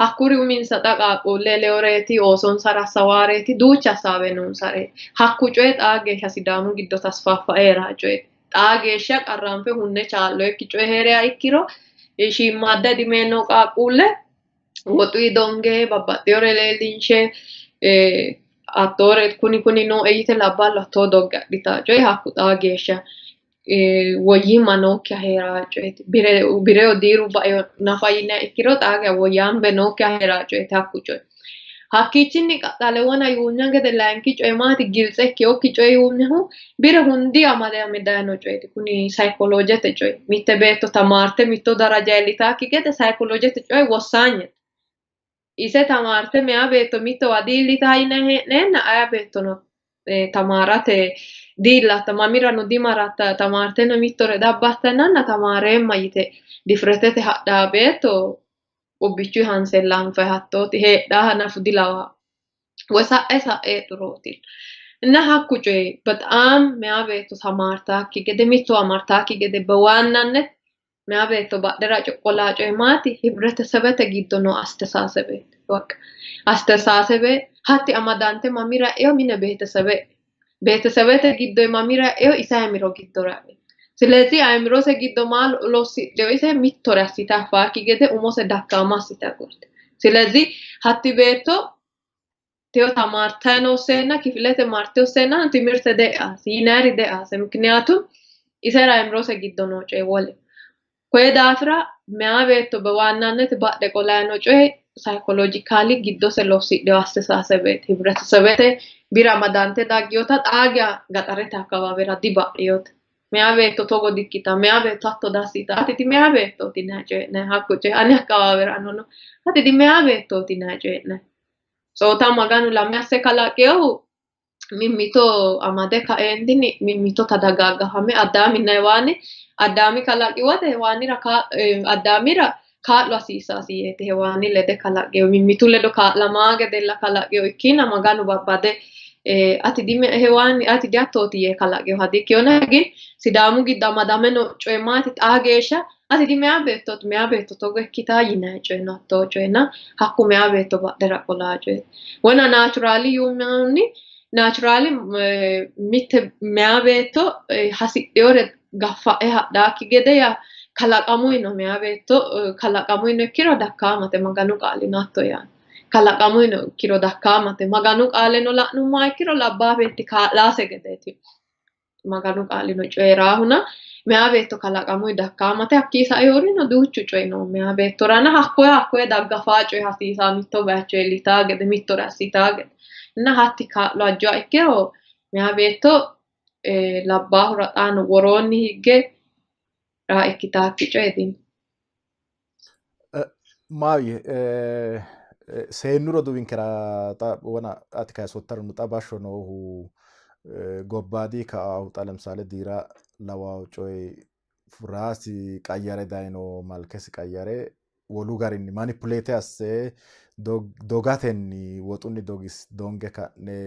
hakkuri uminsa xa qaaqquulle ileyoreeti oosonsara assawaareeti duucha assaawe noonsareeti. Hakku coye xaa geeshsha Sidaamu giddo tasfaaffae heeraa coyeeti. Xaa geeshsha qarranfe hunne chaalloyekki coye heeriha ikkiro shiimmaadda idime noo qaaqquulle woxuyi donge babbaxxeyore leellinshe hattoore kuni kuni nooe yite labballu hattoo dogge adhitawo coye hakku xaa geeshsha woyyimma nookkiha heeraa coyeeti. Bireyo diiru baeo nafa yiniha ikkiro xaa geeshsha woyyaambe nookkiha heeraa coyeeti hakku coye. Hakkiichinni qaxxale wona yuunya gede layinki coye maati giltse ikkeyokki coye yuunyahu bire hundi amadame dayino coyeeti. Kuni sayikolojete coye. Mitte beetto tamaarte mitto daraja iillitaakki gede sayikolojete coye wossaanyete. Ise tamaarte meya beetto mittowa di"iillitaa yinayi hee'neenna aye beettono tamaarate diillatta mamirano dimaratta tamaarteno mittore dabbattananna tamaareemma yite difretete hadhaa beetto qubbichuyi hansella anfayi hattooti heedhaaha nafu dilawaa woy sa'e sa'e heedhurooti. እና hakku coyi በጣም meya beetto tamaartaakki gede mittowa martaakki gede በዋናነት meya beetto badhera coqqolaa coye maati ህብረተሰበተ giddo noo astesasebeeti. በቃ astesaasebe hatti amadante mamira e'eo mine beetesebe beetesebete giddo mamira e'eo ise ayimiro giddora e'eo. ስለዚህ ayimirose giddo maa lossidheo ise mittore assite affaakki gede umose dakkaama assite agurte. ስለዚህ hatti beetto Teyo tamaartayi nooseenna kifilete marteyooseenna timirte de'ase yinayiri de'ase mikiniyaatu isera ayimirose giddo noo coyi wole. Koye daafira meyaa beetto bewaannannete badhe qolayi noo coyi sayikolojikaali giddose lossidheyo astesaasebeti hibretesebete bira amadante daggeyota xaa geya gaxarete akkawaawera diba'eyote. Meyaa beetto togo dikkita, meyaa beetto hatto dassita, atiti meyaa beettooti yinayi coyi'nayi hakku coyi ane akkawaawera no atiti meyaa beettooti yinayi coyi'nayi. Tsoota Maganu lame asse kalaqeyohu mimmito amade kaeentinni mimmito tadagaggafame Addaaminna Hewaani Addaami kalaqi wote Hewaanira Addaamira kaa'lo hasiisasi yeeti Hewaani lede kalaqeyo mimmitu ledo kaa'lamaa gedella kalaqeyo ikkina Maganu babbade ati di Hewaani ati dihattooti yee kalaqeyoha dikkeyona gin Sidaamu giddo amadame noo coyi maati xaa geeshsha ati di meyaa beettooti meyaa beetto togo ikkitaa yinayi coyi no hattoo coyina hakku meyaa beetto badhera qolaa coyeeti. Wona naachuraali yuummohunni naachuraali mitte meyaa beetto hasidheyore gaffa'e hadhaakki gede yaa kalaqamuyino meyaa beetto kalaqamuyino ikkiro dakkaamate Maganu qaalino hatto yaanno. Kalaqamuyino ikkiro dakkaamate Maganu qaaleno la'nummoha ikkiro labbaa beetti kaa'laase gedeeti. Maganu qaalino coyi'raahuna meyaa beetto kalaqamuyi dakkaamate hakkii saeyorino duuchu coyi no meyaa beettorana hakkoye hakkoye daggafaa coyi hasiisaa mitto bayicho iillitaa gede mittore assitaa gede inna hatti kaa'lo ajjoha ikkiro meyaa beetto labbaahura xaano woroonni higge raa ikkitaakki coyi dino.
Maayye seennu roduuwinkera xa wona ati kayisoottaro xa bashsho noohu gobbaadi ka'aahu xa lemsaale diira lawawo coyi raasi qayyare dayino malkesi qayyare wolu garinni manipuleete asse dogatenni woxunni donge ka'ne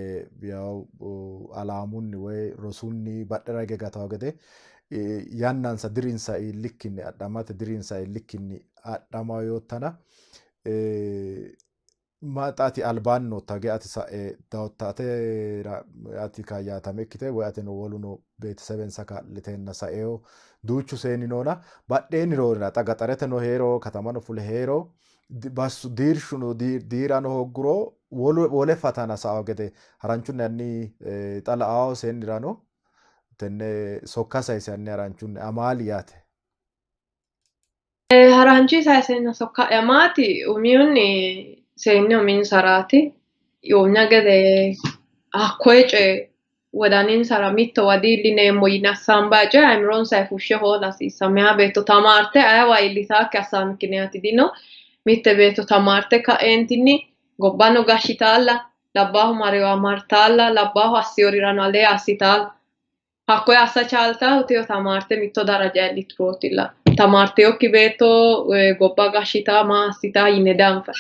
yawu alaamunni woy rosunni badhera hige gatawo gede yannansa dirinsa iillikkinni adhamate dirinsa iillikkinni adhama yoottana ma xa ati albaanni nootta ge ati sa'e dawotta atera ati kaayyaatame ikkite woy ateno woluno beetesebensa kaa'liteenna saeyo duuchu seenni noona badheenni roorira xa gaxareteno heero katamano fule heero bassu diirshuno diirano hoogguro wole fatana sa'o gede haranchunni hanni xa la'ao seennirano tenne sokka sayise hanni haranchunni amaali yaate.
Haranchu sayisenna sokka'ya maati umihunni seennu uminsaraati yoomna gede hakkoye coye wodaninsara mittowa diillineemmo yine assaanbayi coye ayimironsay fushshe hoola hasiissa. Meyaa beetto tamaarte ayewa iillitaakki assaa mikiniyaati dino. Mitte beetto tamaarte ka'eentinni gobbano gashshitaalla labbaahu mariwa martaalla labbaahu assiyorirano alee assitaalla. Hakkoye assa chaaltaahu teyo tamaarte mitto daraja iilliturootilla. Tamaarteyokki beetto gobba gashshitaa maa assitaa yine danfayi.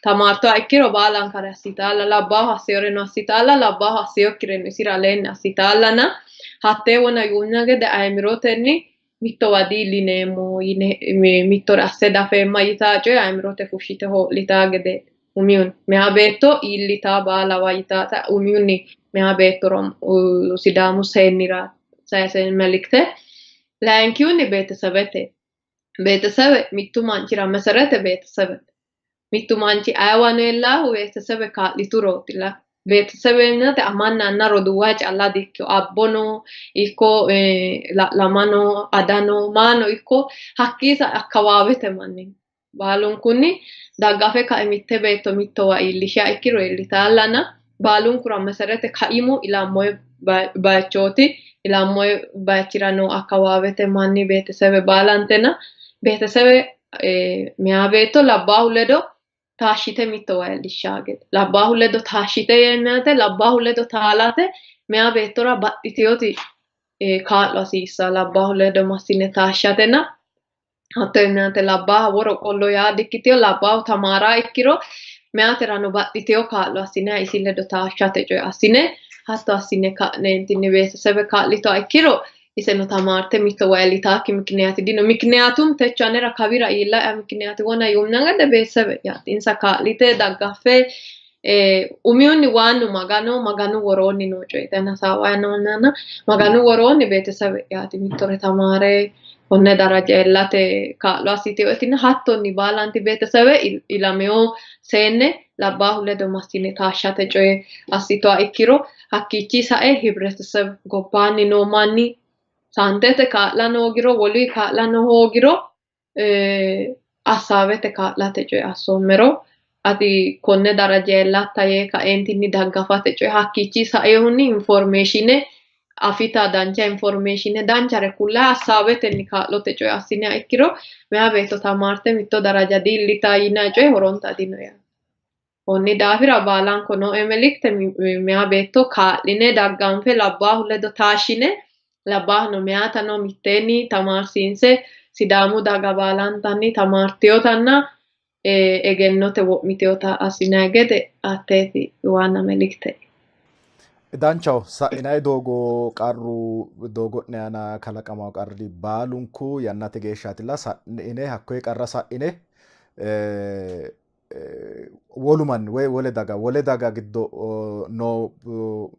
Tamaartoha ikkiro baalankare assitaalla labbaahu assiyoreno assitaalla labbaahu assiyokkireno isira aleenni assitaallana hattee wona yuumna gede ayimirotenni mittowa diillineemmo yine mittore asse dafeemma yitaa coye ayimirote fushshite hoo'litaa gede umihunni meyaa beetto iillitaa baalawa yitaata umihunni meyaa beettora Sidaamu seennira sayise melikte. Layinkihunni beetesebete. Beetesebe mittu manchira meserete beetesebete. Mittu manchi ayeewano iillaahu beetesebe kaa'liturootilla. Beetesebe yinate amanna anna roduuwa calla dikkino. Abbono ikko la'lamano adano maano ikko hakkii sae akkawaawete manni baalunkunni daggafe kae mitte beetto mittowa iillishiha ikkiro iillitaallana baalunkura meserete kaimu ilammoyi bayichooti. Ilammoyi bayichira noo akkawaawete manni beetesebe baalantena beetesebe meyaa beetto labbaahu ledo taashshite mittowa iillishshaa gede labbaahu ledo taashshite yeemmate labbaahu ledo taalate meyaa beettora baxxiteyoti kaa'lo hasiissa labbaahu ledo massine taashshatena hatto yeemmate labbaaha woro qollo yaa dikkiteyo labbaahu tamaaraa ikkiro meyaaterano baxxiteyo kaa'lo assine isi ledo taashshate coye assine hatto assine ka'neentinni beetesebe kaa'litoha ikkiro iseno tamaarte mittowa iillitaakki mikiniyaati dino. Mikiniyatum techo anera kawira iilla'ya mikiniyaati wona yuumna gede beetesebe'yaati. Insa kaa'lite daggaffe umihunni waannu Magano Maganu woroonni noo coyeeti ani hasaawayi noonnana Maganu woroonni beetesebe'yaati mittore tamaare konne daraja iillate kaa'lo assiteyoetina hattonni baalanti beetesebe ilameyo seenne labbaahu ledo massine taashshate coye assitoha ikkiro hakkiichi sae hibreteseb gobbaanni noo manni saantete kaa'la hoogiro woluyi kaa'la hoogiro assaawete kaa'late coye assoommero ati konne daraja iillatta yee kaeentinni daggafate coye hakkiichi saehunni informeeshine afita dancha informeeshine danchare kullayi assaawetenni kaa'lote coye assiniha ikkiro meya beetto tamaarte mitto daraja diillita yinanni coye horonta dino yaate. Konni daafira baalanko nooe melikte meya beetto kaa'line dagganfe labbaahu ledo taashshine labbaahuno meyatano mitteenni tamaarsiinse Sidaamu daga baalantanni tamaartiyotanna egennote wo'miteyota assinanni gede hatteeti waanna melikte.
Danchaho sa'inanni doogo qarru doogo'ne aana kalaqamawo qarri baalunku yannate geeshshaatilla sa'ine hakkoye qarra sa'ine wolu manni woy wole daga giddo noo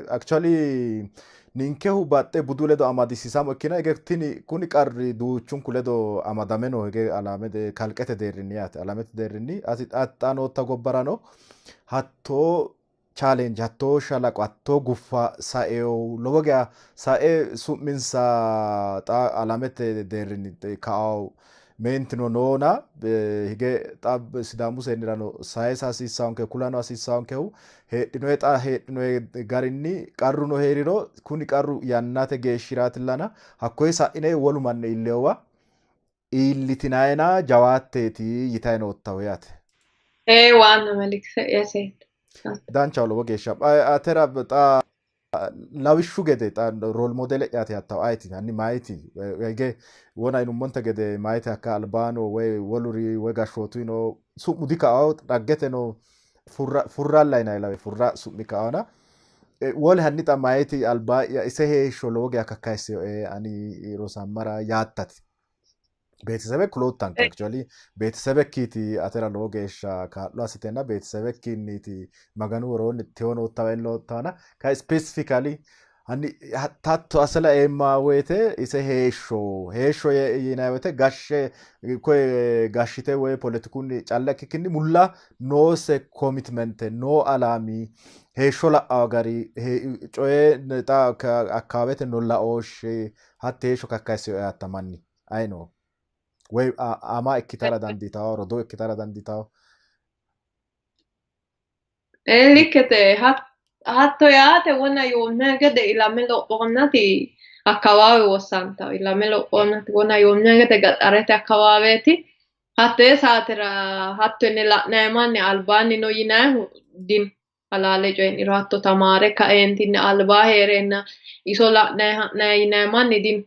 actually ninkehu baxxe budu ledo amadisiisamo ikkina hige tini kuni qarri duuchunku ledo amadame no hige alamete kalqete deerrinni yaate alamete deerrinni ati xa nootta gobbarano hattoo challenge hattoo shalaqo hattoo guffa saeo lowo geya sae su'minsa xa alamete deerrinni ka'ao meentino noona hige xa Sidaamu seennirano sayisa hasiissaonke kulano hasiissaonkehu heedhinoe xa heedhinoe garinni qarruno hee'riro kuni qarru yannate geeshshiraatillana hakkoye sa'ine wolu manni iilleowa iillitinayina jawaatteeti yitayi noottahu yaate.
Ee waanna melikte yaseet.
Danchaho lowo geeshsha. Atera xa lawishshu gede xa role modele'yaati yattahu ayeti? Hanni mayiti? Hige wona yinummonte gede mayite hakka albaano woy woluri woy gashshootuyino su'mu dika'ao dhaggeteno furralla yinanni lawe furra su'mi ka'aona. Wole hanni xa mayiti albaa'ya ise heeshsho lowo geya kakkayissinoe ani rosammara yaattati. Beetesebe kuloottanke actually beetesebekkiiti atera lowo geeshsha kaa'lo assitenna beetesebekkiinniiti Maganu woroonni tewo noottawa illoottawana kayi specifically hanni hatto asse laeemma woyite ise heeshsho heeshsho yinanni woyite gashshe koye gashshite woy poletikunni calla ikkikkinni mulla noose commitment noo alaami heeshsho la'awo gari coye xa akkaawete no laooshshi Hatti heeshsho kakkayissinoe yaatta manni ayi no? Woy ama ikkitara dandiitawo, rodoo ikkitara dandiitawo.
Likkete hatto yaate wona yoommeha gede ilame lophoonnati akkawaawe wossantawo. Ilame lophoonnati wona yoommeha gede gaxarete akkawaaweeti. Hattee saatera hatto yine la'nayi manni albaanni no yinayihu dino. Halaale coyi'niro hatto tamaare kaeentinni albaa hee'reenna iso la'nayi ha'nayi yinayi manni dino.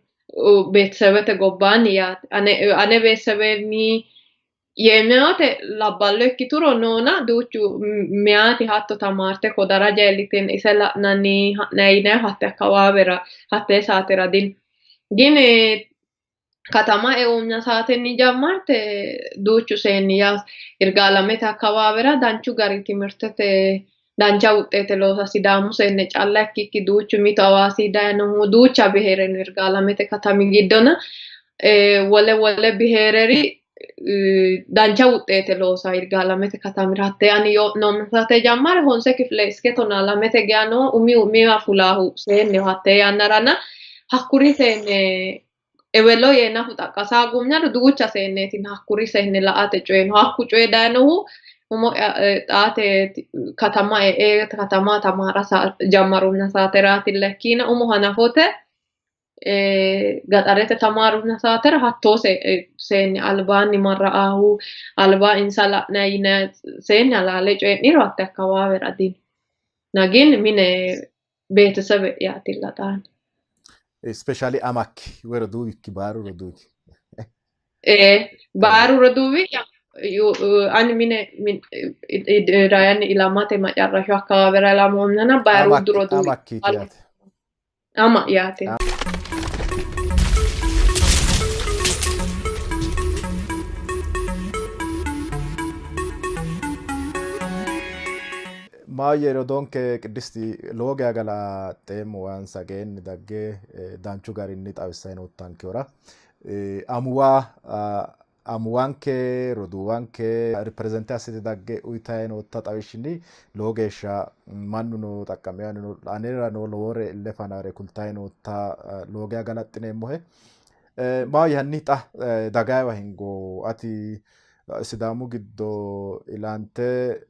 Beetesebete gobbaanni yaate. Ane ane beetesebenni yeemme wote labballo ikkituro noona duuchu meyaati hatto tamaarte ko daraja iilliteenna ise la'nanni ha'nayi yinayihu hatte akkawaawera hattee saatera dino. Gini katama eoomna saatenni jammarte duuchu seenni yaa Yirgaalamete akkawaawera danchu gari timirtete dancha wuxxeete loosa Sidaamu seenne calla ikkikki duuchu mitu Hawaasi dayinohu duucha biheere no Yirgaalamete katami giddona wole wole biheereri dancha wuxxeete loosa Yirgaalamete katamira hatte ani noomna saate jammare honse kifile iske tonaa lamete geya noo umi umiwa fulaahu seenneho hatte yannarana hakkuri seenne Ewelo yee nafu xaqqasa agumnaro duucha seenneetina hakkuri seenne la''ate coyi no. Hakku coyi dayinohu umo'ya xaate katama e''e katama tamaara jammarumna saateraatilla ikkiina umo hanafote gaxarete tamaarumna saatera hattoo seenni albaanni marra'aahu alba insa la'nayi yinayi seenni halaale coyi'niro hatte akkawaawera dino. Nagin mine beetesebe'yaatilla xaano.
Especially amakki woy roduuwikki baaru roduuwi.
Ee, baaru roduuwi'ya ani mine rayanni ilamate macarrashu akkawaawera ilamoomnana baaruuddu roduuwi
Amakkiiti yaate.
Ama'yaati.
Maayye rodoonke Qiddisti lowo geya galaxxeemmo waansa geenni dagge danchu garinni xawissanni noottankehura. Amuwa Amuwanke roduuwanke ripireezente assite dagge uyitayi nootta xawishshinni lowo geeshsha mannuno xaqqameyanni no, anerano lowore ille fanare kultayi nootta, lowo geya galaxxineemmohe. Maahoyye hanni xa dagayiwa hingo. Ati Sidaamu giddo ilante,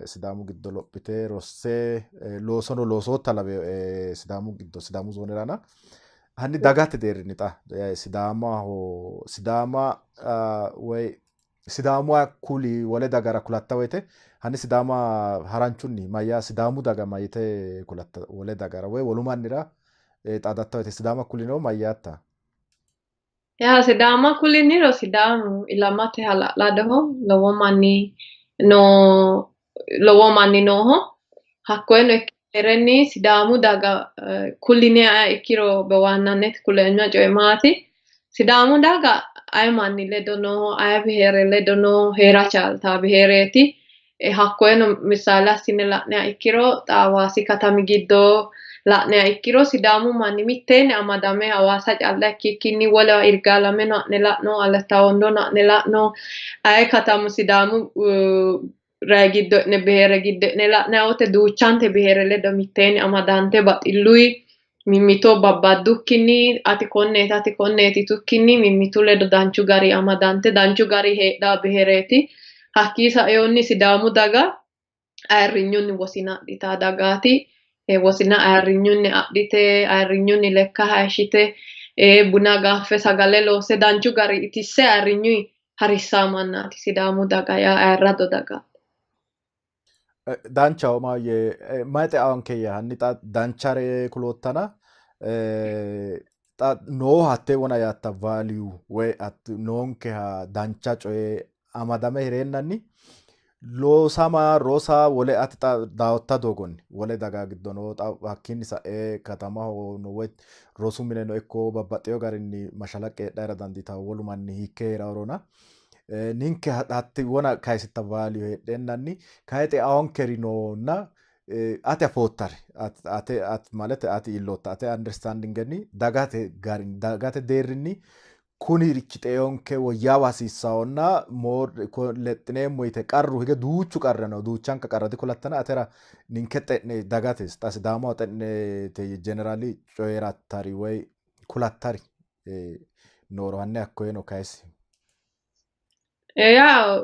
Sidaamu giddo lophite rosse, loosono loosootta laweyoe Sidaamu giddo, Sidaamu zoonerana. Hanni dagate deerrinni xa Sidaamaho, Sidaama woy Sidaamuwa kuli, wole dagara kulatta woyte hanni Sidaama haranchunni mayyaa, Sidaamu daga mayite kulatta wole dagara woy wolu mannira xaadatta woyte Sidaama kulino mayyaatta?
Yaa Sidaama kuliniro Sidaamu ilamate hala'ladoho, lowo manni no, lowo manni nooho. Hakkoyeno ikkirenni Sidaamu daga kuline ikkiro bewaannannet kuleenya coye maati? Sidaamu daga aye manni ledo no, aye biheere ledo no heera chaaltaa biheereeti. Hakkoyeno misaale assine la'niha ikkiro xa Hawaasi katami giddo la'niha ikkiro Sidaamu manni mitteenni amadame Hawaasa calla ikkikkinni wolewa Irgaalameno ha'ne la'no, Alatta Wondono ha'ne la'no, aye katamu Sidaamu rayi giddo e'ne biheere giddo e'ne la'nanni woyte duuchante biheere ledo mitteenni amadante baxilluyi mimmito babbaddukkinni ati konneeti ati konneeti yitukkinni mimmitu ledo danchu gari amadante danchu gari heedhaa bihereeti. Hakkii saeyoonni Sidaamu daga ayirrinyunni wosina adhitaa dagaati. Wosina ayirrinyunni adhite, ayirrinyunni lekka hayishshite, buna gaffe, sagale loosse, danchu gari itisse ayirrinyuyi harissaa mannaati. Sidaamu daga yaa ayirrado dagaati.
Danchaho maayye, mayi xeankeyya? Hanni xa danchare kuloottana, xa nooha hattee wona yaatta value woy noonkeha dancha coye amadame hereennanni loosama rosa wole ati xa daawotta doogonni wole daga giddo noo xa hakkiinni sa'e katamaho no woy rosu mineno ikko babbaxxeyo garinni mashalaqqe heedhara dandiitanno wolu manni hiikke hee'raworona ninke hatti wona kayisitta value heedheennanni kayi xeaonkeri noonna ati afoottari ate malete ati iillootta ate understandingenni dagate garinni dagate deerrinni kunirichi xeonke woyyaawa hasiissahonna lexxineemmo yite qarru hige duuchu qarri no, duuchanka qarra dikulattana, atera ninke xe'ne dagate xa Sidaamaho xe'nete jeneraali coyi'rattari woy kulattari nooro hanni hakkoyeno kayisi.
Yaa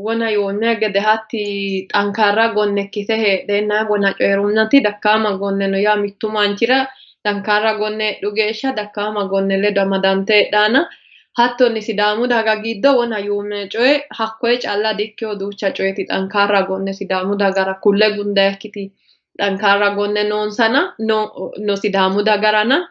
wona yoonna gede hatti xankaarra gonne ikkite heedheenna wona coyi'runnati dakkaama gonne no yaa mittu manchira dankaarra gonne heedhu geeshsha dakkaama gonne ledo amadante heedhaana. Hattonni Sidaamu daga giddo wona yuume coye hakkoye calla dikkeo, duucha coyeti xankaarra gonne Sidaamu dagara kulle gundayikkiti xankaarra gonne noonsana no Sidaamu dagarana.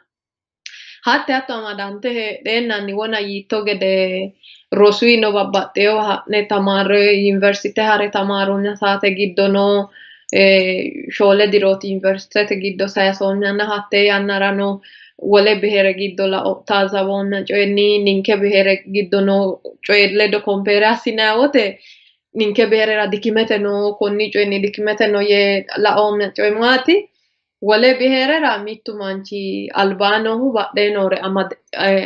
Hatte hatto amadante heedheennanni wona yiitto gede rosuino babbaxxeyowa ha'ne tamaarre, yuniversite hare tamaaronna saate giddo noo 4 dirooti yuniversitete giddo sayisoonnanna hattee yannarano wole bihere giddo lao taazzawoonna coyinni ninke bihere giddo noo coyi ledo kompeere assinanni wote ninke biherera dikimete no, konni coyinni dikimete no yee laoomma coyi maati? Wole biherera mittu manchi albaa noohu badhee noore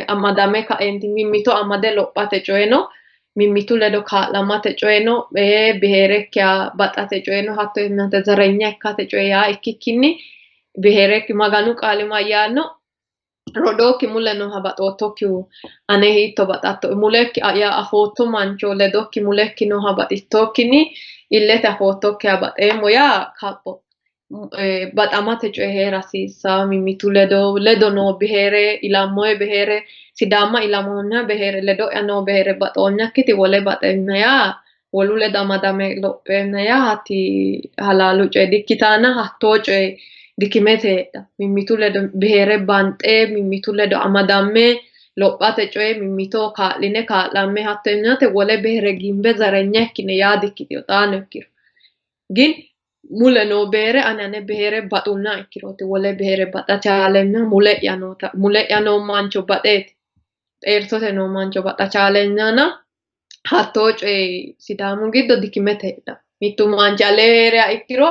amadame kaeenti mimmito amade lophate coyi no, mimmitu ledo kaa'lamate coyi no, biherekkiha baxate coyi no, hatto yinante zarenya ikkate coyi yaa ikkikkinni biherekki Maganu qaali mayyaanno? Rodookki mule nooha baxoottokkihu ane hiitto baxatto? Mulekki yaa afootto mancho ledokki mulekki nooha baxittokkinni illete afoottokkiha baxeemmo yaa kapho. Baxamate coyi heera hasiissaa mimmitu ledo, ledo noo biheere, ilammoye biheere, Sidaama ilamoomma biheere, ledo'ya noo biheere baxoommakkiti wole baxeemma yaa wolu ledo amadame lopheemma yaa hatti halaalu coye dikkitaana. Hattoo coye dikimete heedha mimmitu ledo biheere banxe mimmitu ledo amadamme lophate coye mimmito kaa'line kaa'lamme hatto yinate wole biheere gimbe zarenya ikkine yaa dikkitino xaano ikkiro gin mule noo biheere ane ane biheere baxumma ikkirooti wole biheere baxa chaalenna mule'ya noota mule'ya noo mancho baxeeti xeertote noo mancho baxa chaalennana. Hattoo coyi Sidaamu giddo dikimete heedha. Mittu manchi alee hee'riha ikkiro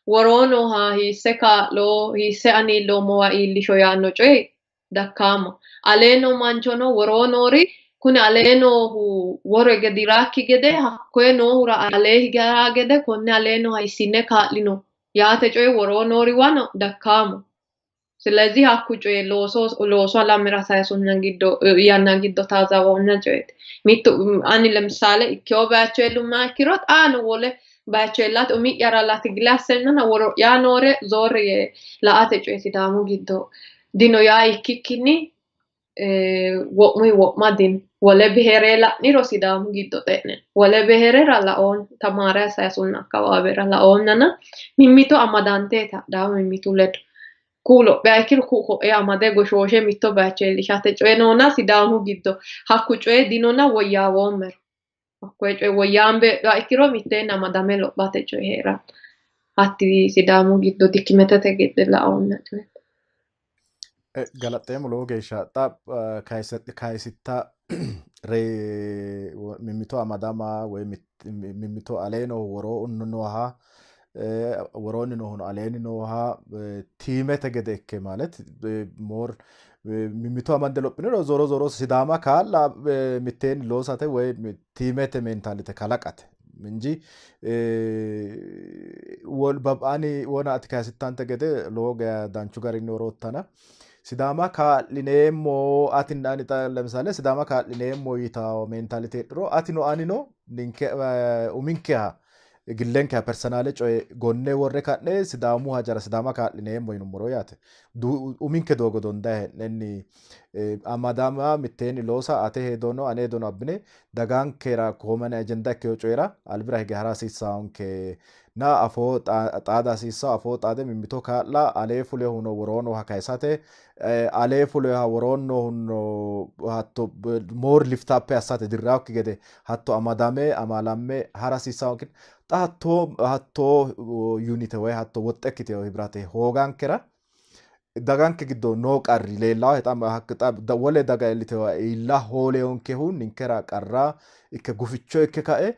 woroo nooha hiisse kaa'lo, hiisse ani iilloommowa iillisho yaanno coyi dakkaamo. Alee noo manchono woroo noori Kuni alee noohu woro hige diraakki gede hakkoye noohura alee hige haraa gede konne alee nooha hiissine kaa'lino yaate coyi woroo nooriwano dakkaamo. Silezi hakku coyi looso alamera sayisonna giddo yanna giddo taazawonna coyeeti. Mittu ani lemisale ikkewo bayicho iillummoha ikkiro xaano wole bayicho iillate umi'yara latigile assennana woro'yaa noore zoorri yee la"ate coyi Sidaamu giddo dino yaa ikkikkinni wo'muyi wo'ma dino. Wole biheree la'niro Sidaamu giddo xe'ne wole biherera laoon tamaare sayisonna akkawaawera laoonnana mimmito amadanteeti hadhaahu mimmitu ledo. Ku'u lophiha ikkiro ku'u ko'ee amade goshooshe mitto bayicho iillishate coyi noona Sidaamu giddo hakku coyi dinona woyyaawoommero. Hakkoye coyi woyyaambe heedhuha ikkiro mitteenni amadame lophate coyi heeranno. Hatti Sidaamu giddo dikimetete gede laoonna coyi.
Galaxxeemmo lowo geeshsha xa kayisitta mimmito amadama woy mimmito alee noohu woroo nooha woroonni noohuno aleenni nooha tiimete gede ikke ማለት more mimmito amande lophiniro zoro zoro Sidaama kaa'la mitteenni loosate woy tiimete mentalite kalaqate እንጂ ani wona ati kayisittante gede lowo geya danchu garinni woroottana Sidaama kaa'lineemmo atinna ani xa ለምሳሌ Sidaama kaa'lineemmo yitawo mentalite heedhuro atino anino ninke uminkeha gillenkeha personale coye gonne worre ka'ne Sidaamu hajara Sidaama kaa'lineemmo yinummoro yaate uminke doogo dondayi hee'nenni amadama mitteenni loosa ate hedono ane hedono abbine dagankera common agenda ikkewo coyira albira hige hara hasiissawonke na afoo xaada hasiissawo afoo xaade mimmito kaa'la alee fulehuno woroo nooha kayisate alee fuleha woroo noohuno hatto more lift up assate dirraawokki gede hatto amadame amalamme hara hasiissawonke. Xa hatto unite woy hatto woxxe ikkitewo hibirate hoogankera daganke giddo noo qarri leellawo xa wole daga iillitewa iilla hooleyonkehu ninkera qarra ikke guficho ikke kae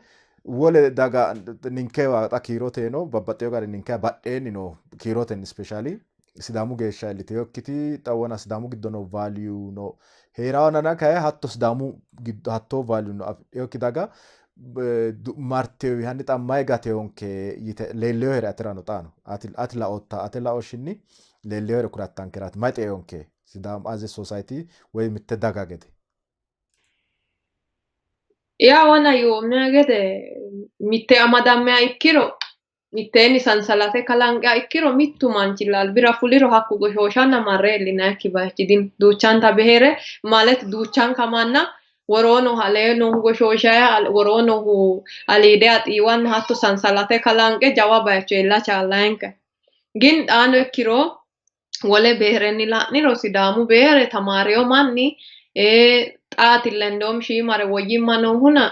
wole daga ninkewa xa kiiroteno babbaxxewo garinni ninkewa badheenni no kiirotenni especially Sidaamu geeshsha iilliteyokkiti xa wona Sidaamu giddo no value no heerawonana kayi hatto Sidaamu giddo hatto value no afidheyokki daga martewi hanni xa mayi gateyonke yite leelleyo aterano xaano ati laotta ate laoshshinni leelleyo kulattankeraati mayi xeeyonke Sidaamu as a society woy mitte daga gede.
Yaa wona yoommiya gede mitte amadammeha ikkiro mitteenni sansalate kalanqiha ikkiro mittu manchi albira fuliro hakku goshooshanna marre iillinayikki bayichi dino. Duuchanta bihere ማለት duuchanka manna woroo noohu alee noohu goshooshayi woroo noohu aliideha xiiwanna hatto sansalate kalanqe jawa bayicho iilla chaallayinke. Gin xaano ikkiro wole biherenni la'niro Sidaamu bihere tamaareyo manni xaatilla indeውም shiimare woyyimma noohuna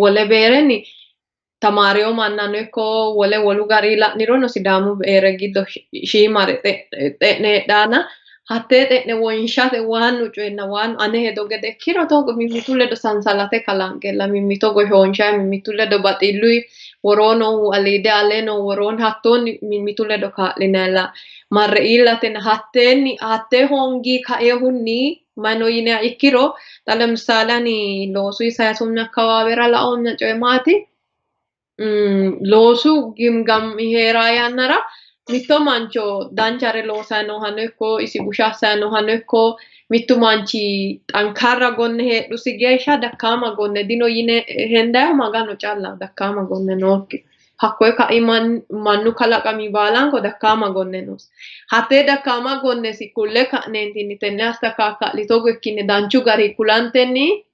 wole biherenni tamaareyo mannano ikko wole wolu gari la'nirono Sidaamu bihere giddo shiimare xe'ne heedhaana hattee xe'ne wonshate waannu coyinna waannu ane hedo gede ikkiro togo mimmitu ledo sansalate kalanqella mimmito goshoonshayi mimmitu ledo baxilluyi woroo noohu aliide alee noohu woroonni hattoonni mimmitu ledo kaa'linayilla marre iillatena hatteenni hattee hoongi kaehunni mayino yiniha ikkiro xa lemisale ani loosuyi sayisummi akkawaawera laoomma coyi maati loosu gimgami heeraa yannara mitto mancho danchare loosayi noohano ikko isi busha assayi noohano ikko mittu manchi xankarra gonne heedhusi geeshsha dakkaama gonne dino yine hendayihu Magano callaho dakkaama gonne nookki. Hakkoye kai mannu kalaqami baalanko dakkaama gonne noosi. Hattee dakkaama gonnesi kulle ka'neentinni tenne assa kaa'li togo ikkinni danchu gari kulantenni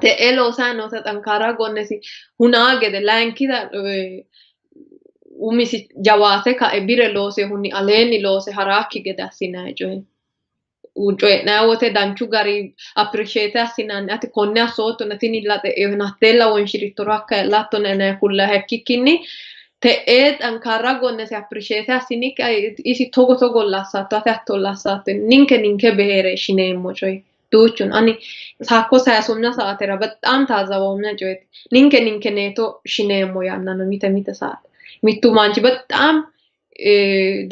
te'ee loosayi noota xankaara gonnesi hunaa gede layinkita umisi jawaate kae bire loosehunni aleenni loose haraakki gede assinayi coyi. Coyi'nayi wote danchu gari appreciate assinanni ati konne assoottona tinilla xe'eyohena hatteella wonshirittoro hakka lattona yinayi kullayiha ikkikkinni te'ee xankaarra gonnesi appreciate assinikki isi togo togolla assatto ati hattolla assatto ninke ninke bihere shineemmo coyi duuchuno ani hakko sayisumma saatera በጣም ታዘበውና coyeeti ninke ninkeneeto shineemmo yanna no mite mite saate mittu manchi በጣም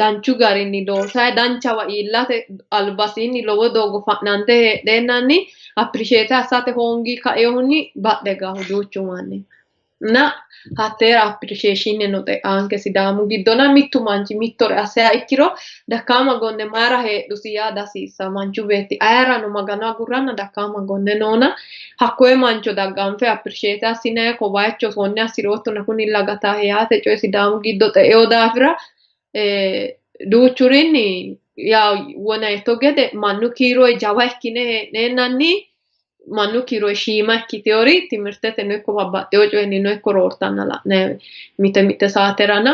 danchu garinni loosayi danchawa iillate albasiinni lowo doogo fa'nante heedheennanni Appreciate assate hoongi kaeehunni badhe gahu duuchu manni. Na hatteera appreciation no xe'anke Sidaamu giddona mittu manchi mittore assiha ikkiro dakkaama gonne mayra heedhusi yaa dihasiissa. Manchu beetti ayeerano Magano agurranna dakkaama gonne noona hakkoye mancho dagganfe appreciate assinayi ko bayicho konne assiroottona kunilla gataahe yaate coyi Sidaamu giddo xe'eyo daafira duuchurinni yaa wonayitto gede mannu kiiro jawa ikkine hee'neennanni mannu kiiro shiima ikkiteori timirteteno ikko babbaxxeyo coyinnino ikko roortanna la'nayi mite mite saaterana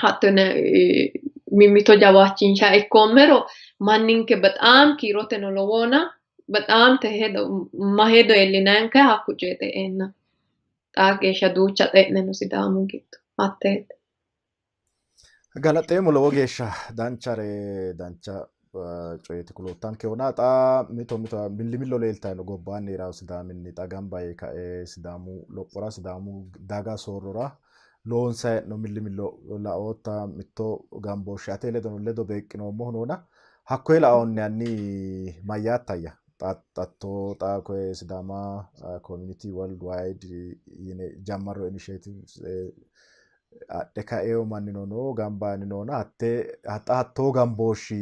hattono mimmito jawaachinsha ikkoommero manninke bexaam kiiroteno lowoona bexaam te hedo ma hedo iillinayinke hakku coyi xe'eenna xaa geeshsha duucha xe'ne no Sidaamu giddo hatteeti.
Galaxeemmo lowo geeshsha danchare dancha coyeeti kuloottankehuna xa mito mito millimillo leeltayi no gobbaanni heerawo Sidaaminni xa gamba yee kae Sidaamu lophora Sidaamu daga soorrora loonsayi hee'no millimillo laootta mitto gambooshshe ate ledo ledo beeqqinoommohu noona hakkoye laoonni hanni mayyaattayya xatto xa koye Sidaama community world wide yine jammarro initiative adhe kaeo mannino no gamba yaanni noona hatte xa hattoo gambooshshi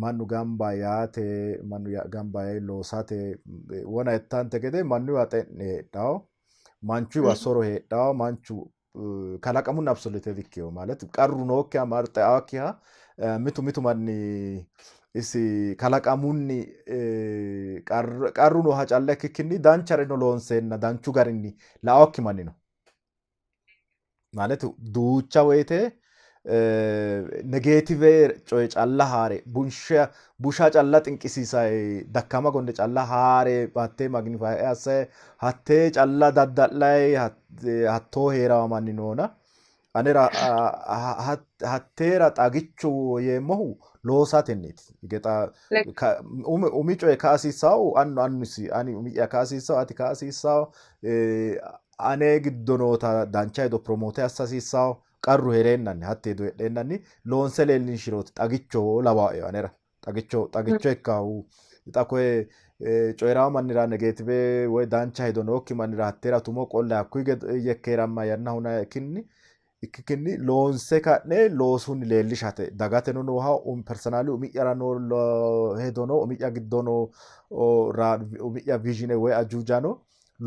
mannu gamba yaate mannu gamba yee loosate wona ittante gede mannuwa xe'ne heedhawo manchuwa soro heedhawo manchu kalaqamunni absolute dikkino ማለት qarru nookkiha xeaakkiha mitu mitu manni isi kalaqamunni qarru nooha calla ikkikkinni danchareno loonseenna danchu garinni la'okki manni no ማለት duucha woyte negative coye calla haare busha calla xinqisiisay dakkama gonde calla haare hattee magnify assay hattee calla dadda'lay hattoo heerawa manni noona anera hatteera xagichu yeemmohu loosatenniiti. Hige xa umi coye ka hasiissawo annu annisi ani umi'ya ka hasiissawo ati ka hasiissawo ane giddo noota dancha hedo promote assa hasiissawo qarru heereennanni hatte hedo heedheennanni loonse leellinshirooti xagicho lawae anera xagicho xagicho ikkahu xa koye coyi'rawo mannira negative woy dancha hedo nookki mannira hatteera tumo qolle hakkuyi yekkeeramma yanna huna ikkikkinni loonse ka'ne loosunni leellishate dagateno nooha personally umi'yara noo hedo no umi'ya giddo noo umi'ya vision woy ajuuja no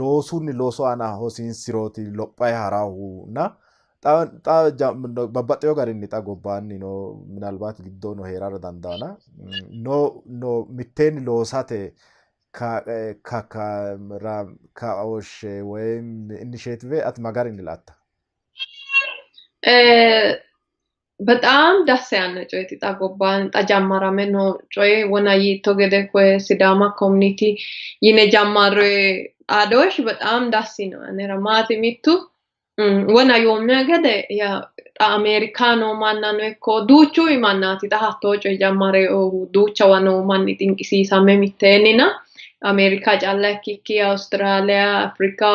loosunni loosu aana hosiinsirooti lophayi harahuna xa babbaxxeyo garinni xa gobbaanni no minalbaati giddo no heerara dandaana no no mitteenni loosate kaooshshe woy initiative ati ma garinni la'atta?
በጣም ደስ ያለ coyeeti xa gobbaan xa jammarame noo coye wona yiitto gede koye Sidaama community yine jammarroye xaadooshshi በጣም ደስ ነው anera maati mittu wona yoommiya gede ya xa Ameerika noo mannano ikko duuchu mannaati xa hattoo coye jammareohu duuchawa noo manni xinqisiisame mitteenina Ameerika calla ikkikki Awustiraaliya, Afrika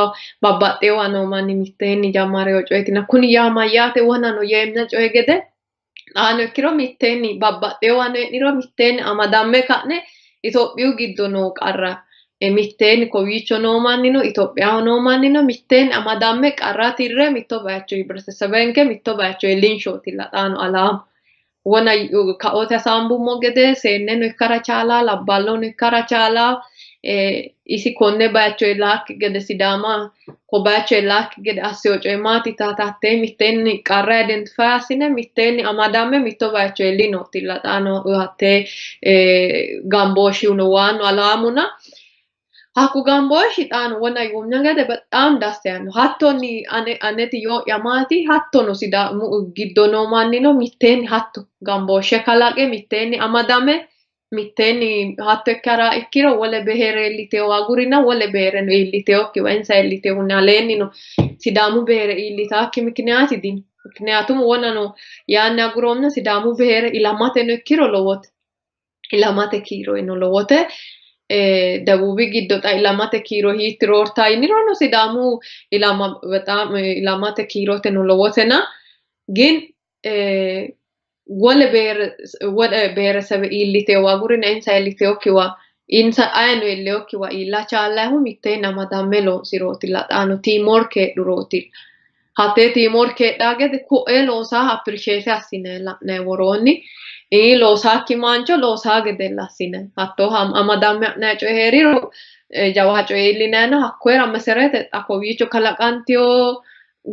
babbaxxeewa noo manni mitteenni jammareo coyeetina kuni yaa mayyaate wonano yeemna coye gede xaano ikkiro mitteenni babbaxxeewano hee'niro mitteenni amadamme ka'ne Itophiyu giddo noo qarra mitteenni kowiicho noo mannino Itophiyaho noo mannino mitteenni amadamme qarra tirre mitto bayicho hibretesebenke mitto bayicho iillinshootilla xaano alaamu wona kaote hasaambummo gede seenneno ikkara chaalaa labballono ikkara chaalaa isi konne bayicho iillaakki gede Sidaama ko bayicho iillaakki gede asseyo coye maati taata hattee mitteenni qarra identify assine mitteenni amadame mitto bayicho iillinootilla xaano hattee gambooshshiuno waannu alaamuna hakku gambooshshi xaano wona yoomna gede በጣም ደስ ያለው hattonni ane aneti yoo'ya maati hattono Sidaamu giddo noo mannino mitteenni hatto gambooshshe kalaqe mitteenni amadame mitteenni hatto ikkara ikkiro wole behere iilliteyo agurina wole behereno iilliteyokkiwa insa iillitehunni aleennino Sidaamu behere iillitaakki mikiniyaati dino mikiniyaatumu wonano yaanni aguroomna Sidaamu behere ilamateno ikkiro lowote ilamate kiirono lowote ደቡቢ giddo xa ilamate kiiro hiitti roortaa yinirono Sidaamu ilama በጣም ilamate kiiroteno lowotena ግን wole behere wole beheresebe iilliteyo agurina insa iilliteyokkiwa Insa ayino iilleyokkiwa iilla chaallayihu mitteenni amadamme loonsirooti xaano teamwork heedhurooti. Hattee teamwork heedhaa gede ko'ee loosaaha appreciate assinayi la'nayi woroonni. Loosaakki mancho loosaa gedella assinayi. Hattooha amadamme ha'nayi coyi heeriro jawa coye iillinayina hakkoyira meserete xa kowiicho kalaqantiyo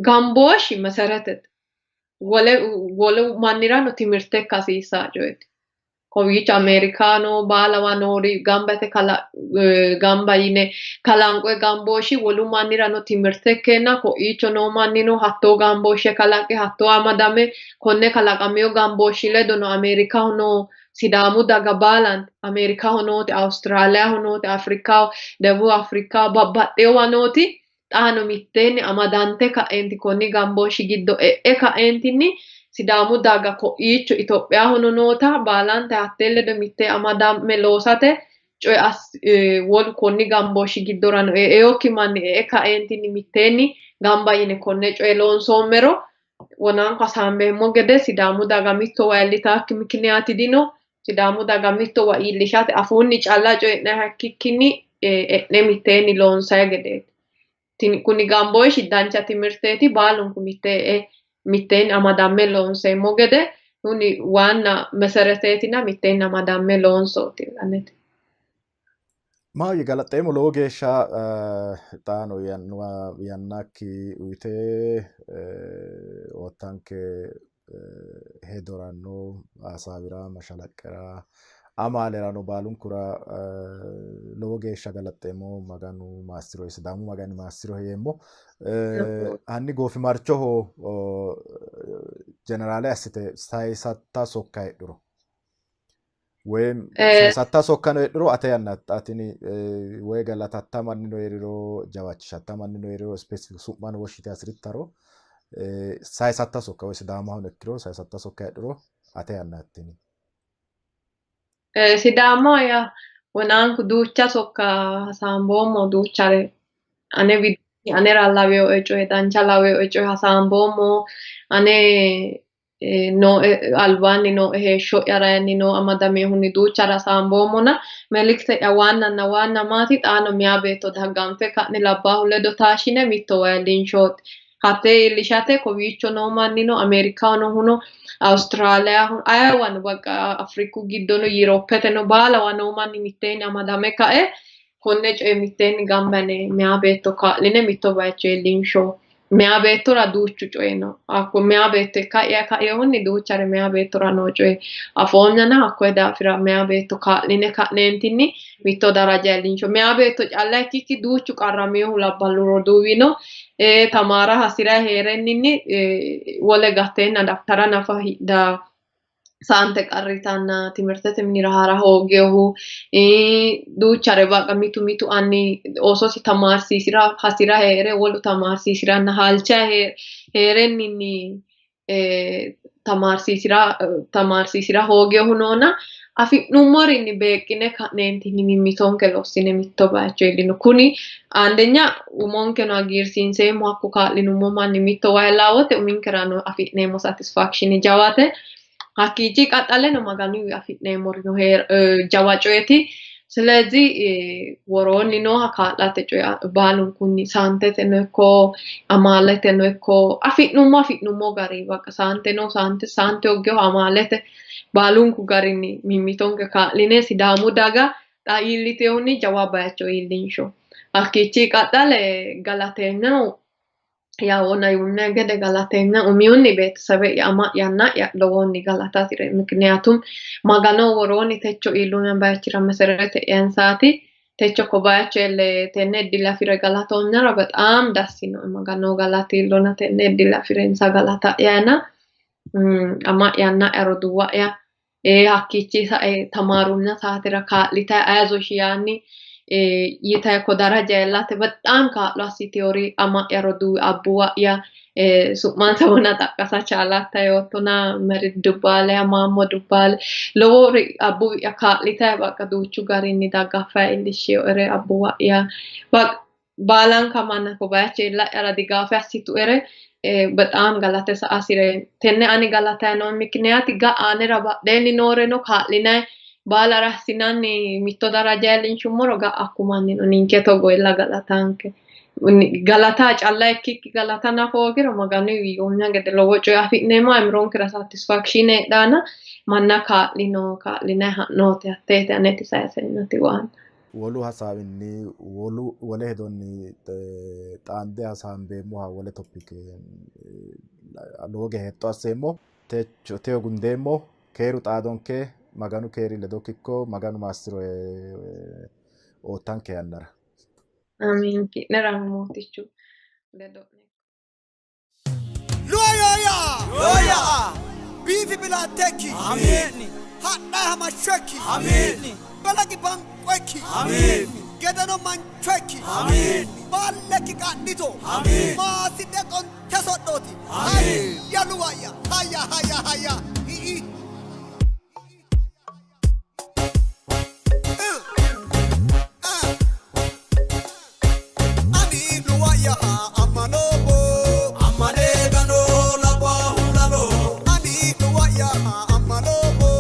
gambooshshi meseretete. Wole wolu mannirano timirte ikka hasiissaa coyeeti. Kowiicho Ameerikaano baalawa noori gamba yite gamba yine kalanqoyi gambooshshi wolu mannirano timirte ikkeenna koiicho noo mannino hattoo gambooshshe kalaqe hattoo amadame konne kalaqameyo gambooshshi ledono Ameerikaho noo Sidaamu daga baalanti Ameerikaho nooti, Awustiraaliyaho nooti, Afrikaho, Debuubi Afrikaho babbaxxeyowa nooti xaano mitteenni amadante ka'eenti konni gambooshshi giddo e'e ka'eentinni Sidaamu daga ko'iicho Itophiyahono noota baalante hattee ledo mittee amadame loosate coye wolu konni gambooshshi giddorano e'eyokki manni e'e ka'eentinni mitteenni gamba yine konne coye loonsoommero wonanko hasaambeemmo gede Sidaamu daga mittowa iillitaakki mikiniyaati dino. Sidaamu daga mittowa iillishate afuunni calla coyi'nayiha ikkikkinni e'ne mitteenni loonsayi gedeeti. Kuni gambooshshi dancha timirteeti baalunku mittee e'e mitteenni amadamme loonseemmo gede kuni waanna mesereteetina mitteenni amadamme loonsooti aneti.
Maahoyye galaxxeemmo lowo geeshsha xaano yannakki uyite oottanke hedoranno hasaawira mashalaqqera amaalerano baalunkura lowo geeshsha galaxxeemmo. Maganu maassirohe, Sidaamu Magani maassirohe yeemmo. Hanni goofimarchoho jeneraale assite sayisatta sokka heedhuro woy sayisatta sokkano heedhuro ate yanna tini woy galatatta mannino heeriro jawaachishatta mannino heeriro specific su'mano woshshite hasirittaro sayisatta sokka woy Sidaamahono ikkiro sayisatta sokka heedhuro ate yanna tini.
Sidaamaho yaa wonaanku duucha sokka hasaamboommo duuchare ane widoonni anera laweyoe coye dancha laweyoe coye hasaamboommo ane nooe albaanni nooe heeshsho'yara noo amadamehunni duuchare hasaamboommona melikite'ya waannanna waanna maati xaano meyaa beetto dagganfe ka'ne labbaahu ledo taashshine mittowa iillinshooti. Hattee iillishate kowiicho noo mannino Ameerikaho noohuno Awustiraaliyaho ayeewano baqa Afriku giddono Yuropeteno baalawa noo manni mitteenni amadame kae konne coye mitteenni gamba yine meyaa beetto kaa'line mitto bayicho iillinsho. Meyaa beettora duuchu coyi no. Hakko meyaa beetto ikka'ya kainohunni duuchare meyaa beettora noo coye afoonnana hakkoye daafira meyaa beetto kaa'line ka'neentinni mitto daraja iillinsho. Meyaa beetto calla ikkikki duuchu qarraminohu labballu roduuwi no. Tamaara hasi'rayi hee'renninni wole gatteenna daftara nafa hidha saante qarritanna timirtete minira hara hoogehu duuchare baqa mitu mitu anni oososi tamaarsiisira hasira hee're wolu tamaarsiisiranna halchayi hee'renninni tamaarsiisira hoogehu noona afi'nummorinni beeqqine ka'neentinni mimmitonke lossine mitto bayicho iillino. Kuni andenya umonkeno hagiirsiinseemmo hakko kaa'linummo manni mittowa iillaa wote uminkerano afi'neemmo satisfaction jawate. Hakkiichi qaxxaleno Maganuwi afi'neemmorino jawa coyeeti. Silezi woroonni nooha kaa'late coye baalunkunni saanteteno ikko amaaleteno ikko afi'nummo afi'nummo gari baqa saanteno saante saante hoggeho amaalete baalunku garinni mimmitonke kaa'line Sidaamu daga xa iillitehunni jawa bayicho iillinsho. Hakkiichi qaxxale galateemmohu yaawona yunne gede galateemmo umihunni beetesebe'ya ama'ya anna'ya lowohunni galata hasi're mikiniyatum Magano woroonni techo iillume bayichira meserete insaati techo ko bayicho elle tenne iddile afire galatoomnara bexaam dassinoe Magano galatiillona tenne iddile afire insa galata'yana ama'ya anna'ya roduuwa'ya hakkiichi sae tamaarunna saatera kaa'litayi ayzoshi yaanni yitayi ko daraja iillate bexaam kaa'lo assiteyori ama'ya roduuwi abbuwa'ya su'mansa wona xaqqasa chaalatta yoottona Merid Dubbaale Maammo Dubbaale lowori abbuwi'ya kaa'litayi baqa duuchu garinni daggaffayi iillishsheyoere abbuwa'ya baqa baalanka manna ko bayicho iilla'yara digaafe assituere bexaam galate sa''a hasireemmo. Tenne ani galatayi noo mikiniyaati ga'a anera badheenni nooreno kaa'linayi Baalara assinanni mitto daraja iillinshummoro ga'a hakku mannino ninke togo illa galatanke. Galata calla ikkikki galata nafa hoogiro Maganu yoomna gede lowo coye afi'neemmo aimironkera satisfaction heedhana manna kaa'lino kaa'linayi ha'noote hatteeti aneti sayiseennati waanna.
Wolu hasaawinni wolu wole hedonni xaande hasaambeemmoha wole topic lowo geeshsha hexxo asseemmo. Techo teyo gundeemmo. Keeru xaadonke. Maganu keeri ledokki ikko. Maganu maassiro oottanke yannara.
Amiin. Ki'nerano Mootichu ledo'ne.
Luwayoya! Yoya! Biifi bilaattekki! Amiin! Hadhay hamashshekki! Amiin! Balagi banqoekki! Amiin! Gedeno manchoekki! Amiin! Baallekki qadhito! Amiin! Maasidhe xonte sodhooti! Amiin! Hayya luwaya! Hayya hayya hayya! Hi'i! Ani luwaya ammanoommo. Ammane gano labbaahu lalo. Ani luwaya ammanoommo.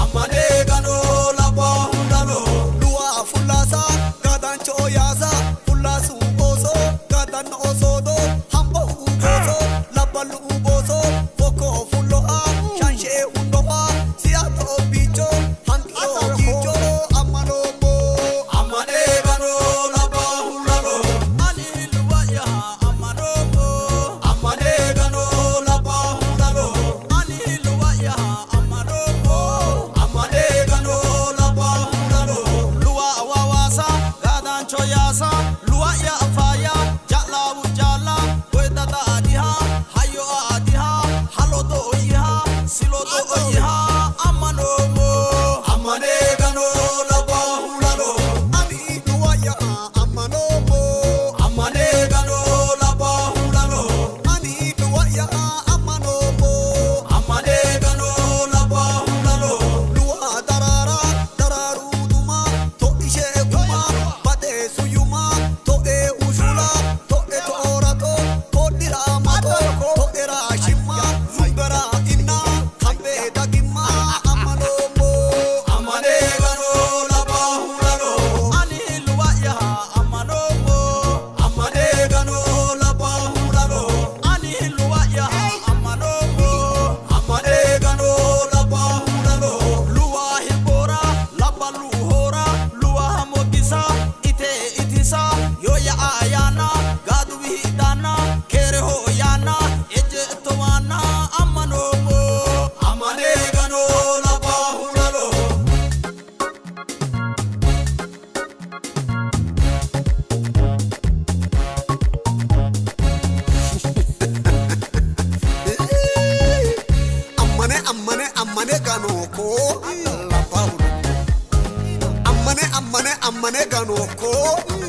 Ammane gano labbaahu lalo. Luwa fullaasa gaadancho yaasa fullaasu ooso gaadanno osoodo hambo booso labballu booso fokko fulloha shanshe hundoha siyato biicho hanqiro jiicho ammanoommo. Ammane gano labbaahu lalo. Ani luwaya ammanoommo. Ammane gano labbaahu lalo. Ani luwaya ammanoommo. Ammane gano labbaahu lalo.
Luwa awawaasa gaadaancho yaasa luwa'ya afaaya ja'laawu jaala goydada adiha hayyo adiha halo do'oyiha silo do'oyiha ammanoomo.
Ammane gano labbaahu lalo. Ani luwaya ammanoommo. Ammane gano labbaahu lalo. Ani luwaya ammanoommo. Ammane gano labbaahu lalo. Luwa daraara daraaru duma to'ishe guma badee suyyuma to'e ushula to'e to'orato to'ira mato to'era shimma zumbera inna kambe dagimma ammanoommo. Ammane gano labbaahu lalo.
Ani luwa'ya ammanoomo.
Ammane gano labbaahu lalo.
Ani luwa'ya ammanoomo.
Ammane gano labbaahu lalo.
Luwa hibbora labballu hora luwa hamogisa ite itisa yoya ayana gaaduwi hidana keereho yaana ejje towaana ammanoomo.
Ammane gano labbaahu lalo. Ammane ammane ammane gano koo labbaahu lalo. Ammane ammane ammane gano koo.